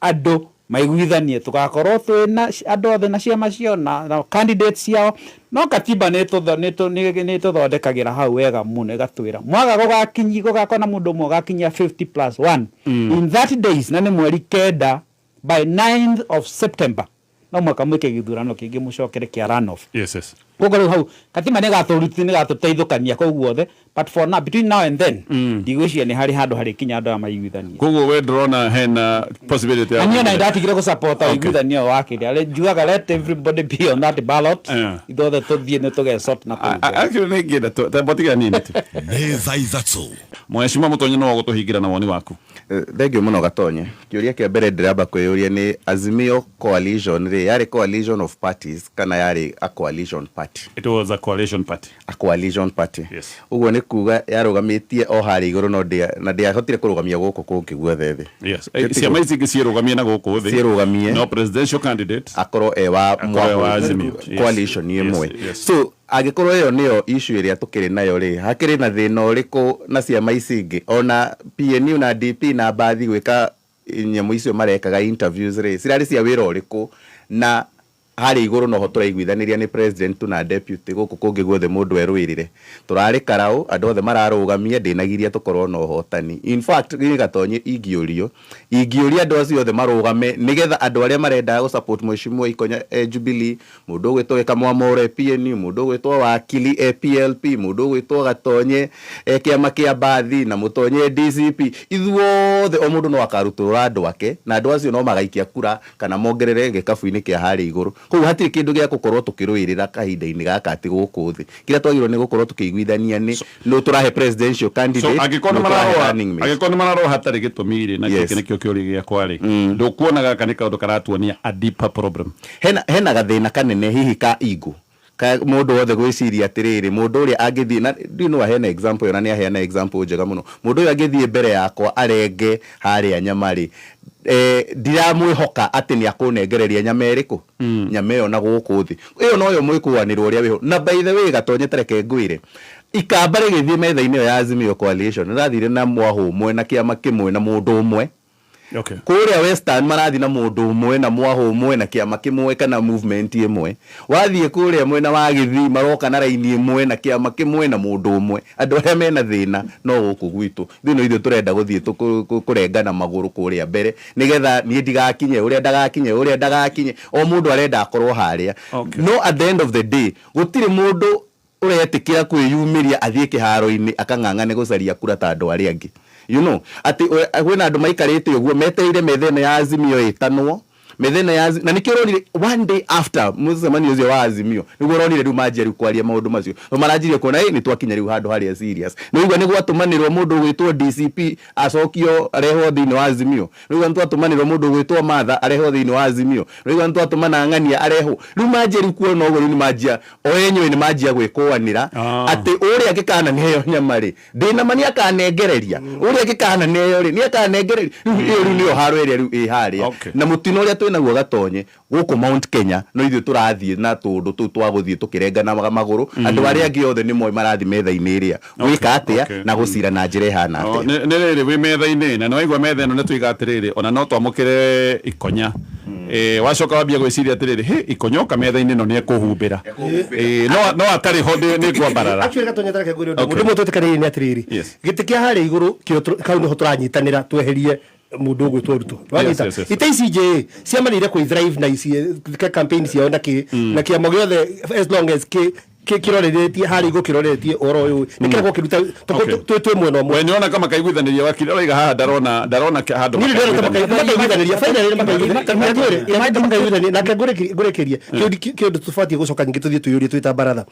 andũ maiguithanie, tũgakorwo twĩna andũ othe na ciama ciao na candidates ciao. No katiba nĩ ĩtũthondekagĩra hau wega mũno, ĩgatwĩra mwaga gũgakorwo na mũndũ ũmwe ũgakinyia 50 plus 1 in 30 days, na nĩ mweri 9, by 9th of September no mwaka mwĩke gĩthurano kĩngĩ, mũcokere kĩa runoff. Yes. Koguo rĩu hau katiba nĩ ĩgatũteithũkania kũu guothe, but for now, between now and then, ndigwĩciria nĩ harĩ handũ harĩkinya andũ aya maiguithanie. Koguo we ndũrona hena possibility ya Na niĩ ona nĩndatigire gũsupport ũiguithanio wa kĩrĩa njugaga, let everybody be on that ballot. Ithuothe tũthiĩ nĩ tũgesort na kũu. Actually nĩ ingĩenda tambotiga nini tu. Nĩ thaa 3. Mheshimiwa Mũtonyi, no gũtũhingĩra na woni waku. Thengiũ mũno Gatonye. Kĩũria kĩa mbere ndĩramba kwĩyũria nĩ Azimio coalition rĩ. atĩrĩrĩ, yarĩ coalition of parties kana yarĩ a coalition party? It was a coalition party. A coalition party. Yes. Ũguo nĩ kuga yarũgamĩtie o harĩa igũrũ, no na ndĩahotire kũrũgamia gũkũ kũngĩ guothe thĩ. Yes. Ciama ici ingĩ ciĩrũgamie na gũkũ thĩ. Ciĩrũgamie. No presidential candidate akorwo e wa akorwo e wa Azimio. Yes. Coalition ĩmwe. Yes. So angĩkorwo ĩyo nĩyo issue ĩrĩa tũkĩrĩ nayo rĩ, hakĩrĩ na thĩna ũrĩkũ na ciama ici ingĩ, ona PNU na DP na Mbathi gwĩka nyamũ icio marekaga interviews rĩ, cirarĩ cia wĩra ũrĩkũ? Na harĩa igũrũ noho tũraiguithanĩria nĩ president tu na deputy, gũkũ kũngĩ guothe mũndũ erũĩrĩre. Tũrarĩ karaũ, andũ othe mararũgamia, ndĩnagiria tũkorwo na ũhotani. In fact, niĩ Gatonye ingĩũrio, ingĩũria andũ acio othe marũgame nĩgetha andũ arĩa marendaga gũ support Mheshimiwa Ikonya e Jubilee, mũndũ ũgwĩtwo Gĩkamwamore PNU, mũndũ ũgwĩtwo Wakili e PLP, mũndũ ũgwĩtwo Gatonye e kĩama kĩa Mbathi, na Mũtonye DCP, ithuothe o mũndũ no akarutũrũra andũ ake, na andũ acio no magaikia kura kana mongerere gĩkabu-inĩ kĩa harĩa igũrũ. Koguo hatirĩ kĩndũ gĩa gũkorwo tũkĩrũĩrĩra kahinda-inĩ gaka atĩ gũkũ thĩ kĩrĩa twagĩrĩirwo nĩ gũkorwo tũkĩiguithania nĩ nũ tũrahe presidential So candidate, angĩkorwo nũ nĩ tũrahe mararũa, running mate. angĩkorwo nĩ mararũa hatarĩ gĩtũmi rĩ, na Yes. gĩkĩ nĩkĩo kĩũria gĩakwa rĩ, ndũkuona gaka nĩ kaũndũ karatuonia a deeper problem? Hena gathĩna kanene hihi ka ego ka mũndũ wothe gwĩciria atĩrĩrĩ, mũndũ ũrĩa angĩthiĩ na ndiũ, no aheana example ĩyo, na nĩ aheana example njega mũno. Mũndũ ũyũ angĩthiĩ mbere yakwa arenge harĩa nyama rĩ, ndiramwĩhoka atĩ nĩ akũnengereria nyama ĩrĩkũ, nyama ĩyo na gũkũ thĩ ĩyo noyo mwĩkũanĩrwo ũrĩa wĩho. Na by the way, Gatonye, tareke ngwĩre, ikamba rĩgĩthiĩ metha-inĩ ĩyo ya Azimio Coalition nĩrathire na mwahũ ũmwe na kĩama kĩmwe na mũndũ ũmwe. Kũrĩa Western marathiĩ na mũndũ ũmwe na mwahũ ũmwe na kĩama kĩmwe kana movement ĩmwe. Wathiĩ kũrĩa mwena wa Gĩthii maroka na raini ĩmwe na kĩama kĩmwe na mũndũ ũmwe. Andũ arĩa mena thĩna no gũkũ gwitũ ithuĩ no ithuĩ tũrenda gũthiĩ kũrengana magũrũ kũrĩa mbere nĩgetha niĩ ndigakinye ũrĩa ndagakinye ũrĩa ndagakinye. O mũndũ arenda akorwo harĩa. No at the end of the day gũtirĩ mũndũ ũretĩkĩra kwĩyumĩria athiĩ kĩharo-inĩ akang'ang'ane gũcaria kura ta andũ arĩa angĩ, atĩ kwĩna andũ maikarĩte ũguo metereire metha ĩno ya Azimio ĩtanwo, metha ĩno ya na nĩkĩo ũronire one day after mũcemanio ũcio wa Azimio nĩguo ũronire rĩu manjia rĩu kwaria maũndũ macio, to maranjirie kuona ĩ nĩ twakinya rĩu handũ harĩa serious. Nĩ ũigua nĩ gwatũmanĩrwo mũndũ ũgwĩtwo DCP acokio arehwo thĩinĩ wa Azimio, nĩ ũigua nĩ twatũmanĩrwo mũndũ ũgwĩtwo Martha arehwo thĩinĩ wa Azimio, nĩ ũigua nĩ twatũmana Ng'ania arehwo. Rĩu manjia rĩu kuona ũguo, rĩu nĩ manjia o enyewe nĩ manjia gwĩkũanĩra atĩ ũrĩa angĩkana nĩheo nyama rĩ, ndĩna ma nĩ akanengereria, ũrĩa angĩkana nĩheo rĩ, nĩ akanengereria. Rĩu ĩyo rĩu nĩyo haro ĩrĩa rĩu ĩ harĩa. Na mũtino ũrĩa twĩnaguo, Gatonye, gũkũ Mount Kenya no ithuĩ tũrathiĩ na tũndũ tũu twa gũthiĩ tũkĩrengana magũrũ. Andũ arĩa angĩ othe nĩ moĩ marathiĩ metha-inĩ ĩrĩa gwĩka atĩa na gũcira na njĩra ĩhana Oh, atĩa. Nĩ rĩrĩ wĩ metha-inĩ na nĩ waigua metha ĩno nĩ tuiga atĩrĩrĩ, ona no twamũkĩre Ikonya. Wacoka wambia gwĩciria atĩrĩrĩ, hĩ, Ikonya oka metha-inĩ ĩno nĩ ekũhumbĩra. No atarĩ ho nĩ ngwambarara. Actually, Gatonya, tareke ngwĩre ũndũ ũmwe twĩtĩkanĩire nĩ atĩrĩrĩ, gĩtĩ kĩa harĩa igũrũ kĩo kau nĩho tũranyitanĩra tweherie mũndũ ũgwĩtwo Ruto. Wanyita? Yes. Ite ici njĩ ciamanĩire kwĩ thrive na ici campaign ciao na kĩ na kĩama gĩothe, as long as kĩ kĩroreretie harĩa igũrũ, kĩroreretie ũhoro ũyũ nĩ kĩragwo kĩruta twĩ mwena ũmwe. We nĩona kama kaiguithanĩria, wakiri araiga haha ndarona handũ Niĩ ndĩrona ta makaiguithania. makaiguithanĩria, finally nĩ makaiguithanĩria. Nake ngũrĩkĩrie kĩũndũ tũbatiĩ gũcoka nyingĩ tũthiĩ twĩyũrie twĩ ta baratha,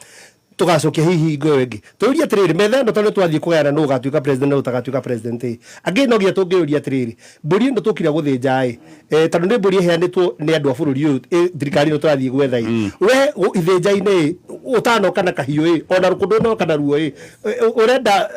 tũgacokia hihi hingo ĩyo ĩngĩ tũrie atĩrĩrĩ, metha ĩno tondũ twathiĩ kũgayana nũ ũgatuĩka president na ũtagatuĩka president ĩ, angĩ no nginya tũngĩũria atĩrĩrĩ, mbũri ĩno tũkire gũthĩnja ĩ, tondũ nĩ mbũri ĩheanĩtwo nĩ andũ a bũrũri ũyũ ĩ, thirikari ĩno tũrathiĩ gwetha ĩ, we ithĩnja-inĩ ĩ, ũtanoka na kahiũ ĩ, ona rũkũ ndũnoka naruo ĩ, ũrenda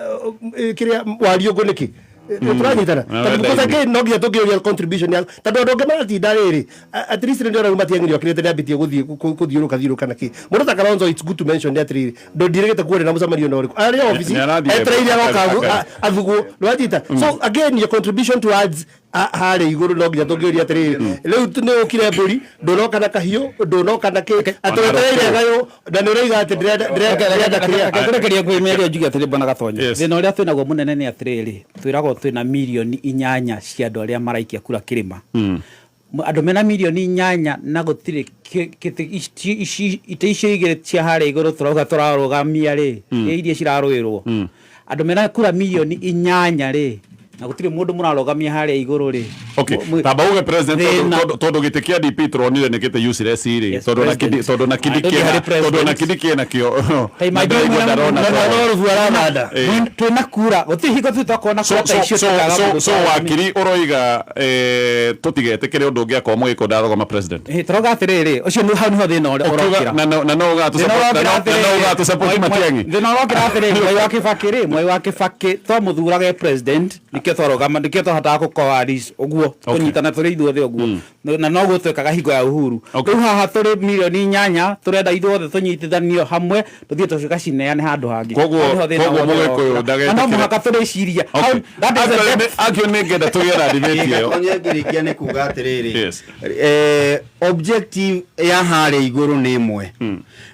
kĩrĩa wariũngũ nĩkĩ? Tũranyitana? Na Tondũ wenda because ithuĩ. again, no nginya tũngĩũria contribution ya tondũ andũ angĩ maratinda rĩrĩ, at least nĩ ndĩrona Matiang'i nĩokĩrĩte, nĩambĩtie gũthiĩ kũthiũrũka thiũrũka na kĩ mũndũ ta Kalonzo. It's good to mention nĩ atĩrĩrĩ, ndondirĩgĩte kuona na mũcemanio na ũrĩkũ arĩ obici Nĩ arathiĩ etereire agoka athugwo, nĩwanyita? So again, your contribution towards harĩa igũrũ no nginya tũngĩũria atĩrĩrĩ, rĩu nĩ ũkire mbũri, ndũnoka na kahiũ, ndũnoka na kĩ, atĩ wetereire gayũ na nĩ ũraiga atĩ ndĩrenda kĩrĩa. Ngũrekeria kwĩ mĩario njuge atĩrĩ, bwana Gatonyo, Yes. thĩna ũrĩa twĩnaguo mũnene nĩ atĩrĩrĩ, twĩragwo twĩna mirioni 8 cia andũ arĩa maraikia kura kĩrĩma. Andũ mena mirioni 8 na gũtirĩ itĩ icio igĩrĩ cia harĩa igũrũ tũrauga tũrarũgamia rĩ, iria cirarũĩrwo, andũ mena kura mirioni 8 rĩ, Na gũtirĩ mũndũ mũrarũgamia harĩa igũrũ rĩ. Okay, tamba uge president tondu gĩtĩ kĩa DP tũronire nĩ gĩtĩ useless rĩ, Yes, tondu na president. kidi tondu na kidi Ah, tũthiĩ kĩna harĩ president. tondu na kidi kĩna kĩo Ta na imagine ndĩraigua ndarona Na toro. no rũbu arahanda. Twĩna kura gũtirĩ hingo tũthiĩ twakorwo na So kura ta so icio so tũkaga so mũndũ so twarũgamia. wakiri ũroiga tũtigetĩkĩre ũndũ ũngĩ akorwo mũgĩkũ ndarũgama president. Ĩ, tũrauga atĩrĩrĩ, ũcio nĩ hau nĩho thĩna ũrĩa Ũkiuga ũrokĩra. na no na no ũgatũ Thĩna support na ũrokĩra no na no atĩrĩrĩ, ũgatũ support Matiang'i. Thĩna ũrokĩra atĩrĩrĩ, Mwai wa Kĩbakĩ rĩ, Mwai wa Kĩbakĩ twamũthuraga e president nĩkĩo twarũgama, nĩkĩo twahotaga gũkoaris ũguo, kũnyitana tũrĩ ithuothe ũguo, na noguo twekaga hingo ya Uhuru. Okay. Rĩu haha tũrĩ 8 milioni tũrenda ithuothe tũnyitithanio hamwe tũthiĩ tũgacineane handũ hangĩ. Koguo- Hau nĩho thĩna koguo wothe Mũgĩkũyũ ũrokĩra. Na no ndagetĩkĩre. mũhaka tũrĩciria. Okay. That is the Actually, depth. actually nĩ ngenda tũgĩe na debate ĩyo. Gatonye ngĩrĩkia nĩ kuga atĩrĩrĩ, Yes. Objective ya harĩa igũrũ nĩ ĩmwe,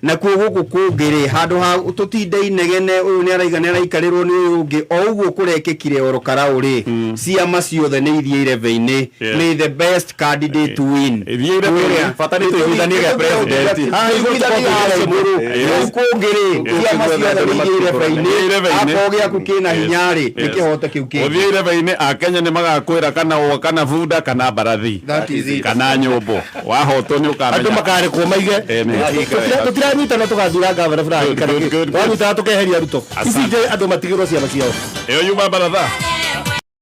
nakuo gũkũ kũngĩ rĩ, handũ ha tũtinde inegene ũyũ nĩ araiga nĩ araikarĩrwo nĩ ũyũ ũngĩ, o ũguo kũrekĩkire oro karaũ rĩ, ciama ciothe nĩ ithiĩ irebe-inĩ. May the best candidate win. Ithiĩ irebe-inĩ, bata nĩ tũiguithanie gĩa president. Haha igũrũ harĩa igũrũ. Yes. Rĩu kũngĩ rĩ, ciama ciothe nĩ ithiĩ irebe-inĩ. Ithiĩ irebe-inĩ. Akorwo gĩaku kĩna hinya rĩ, Yes. nĩ kĩhote kĩu kĩngĩ. Ũthiĩ irebe-inĩ, akenya nĩ magakwĩra kana ũa kana bunda kana mbarathi That is it. kana nyũmbũ, wahotwo nĩ ũkamenya. Andũ makarekwo maige. Ĩĩ, Tũtiranyitana tũgathura gavana fulani Good, kana good, kĩ. good, good. Twanyitana tũkeheria Ruto. Ici Asante. ingĩ andũ matigĩrwo ciama ciao. Ĩyo yuma baratha.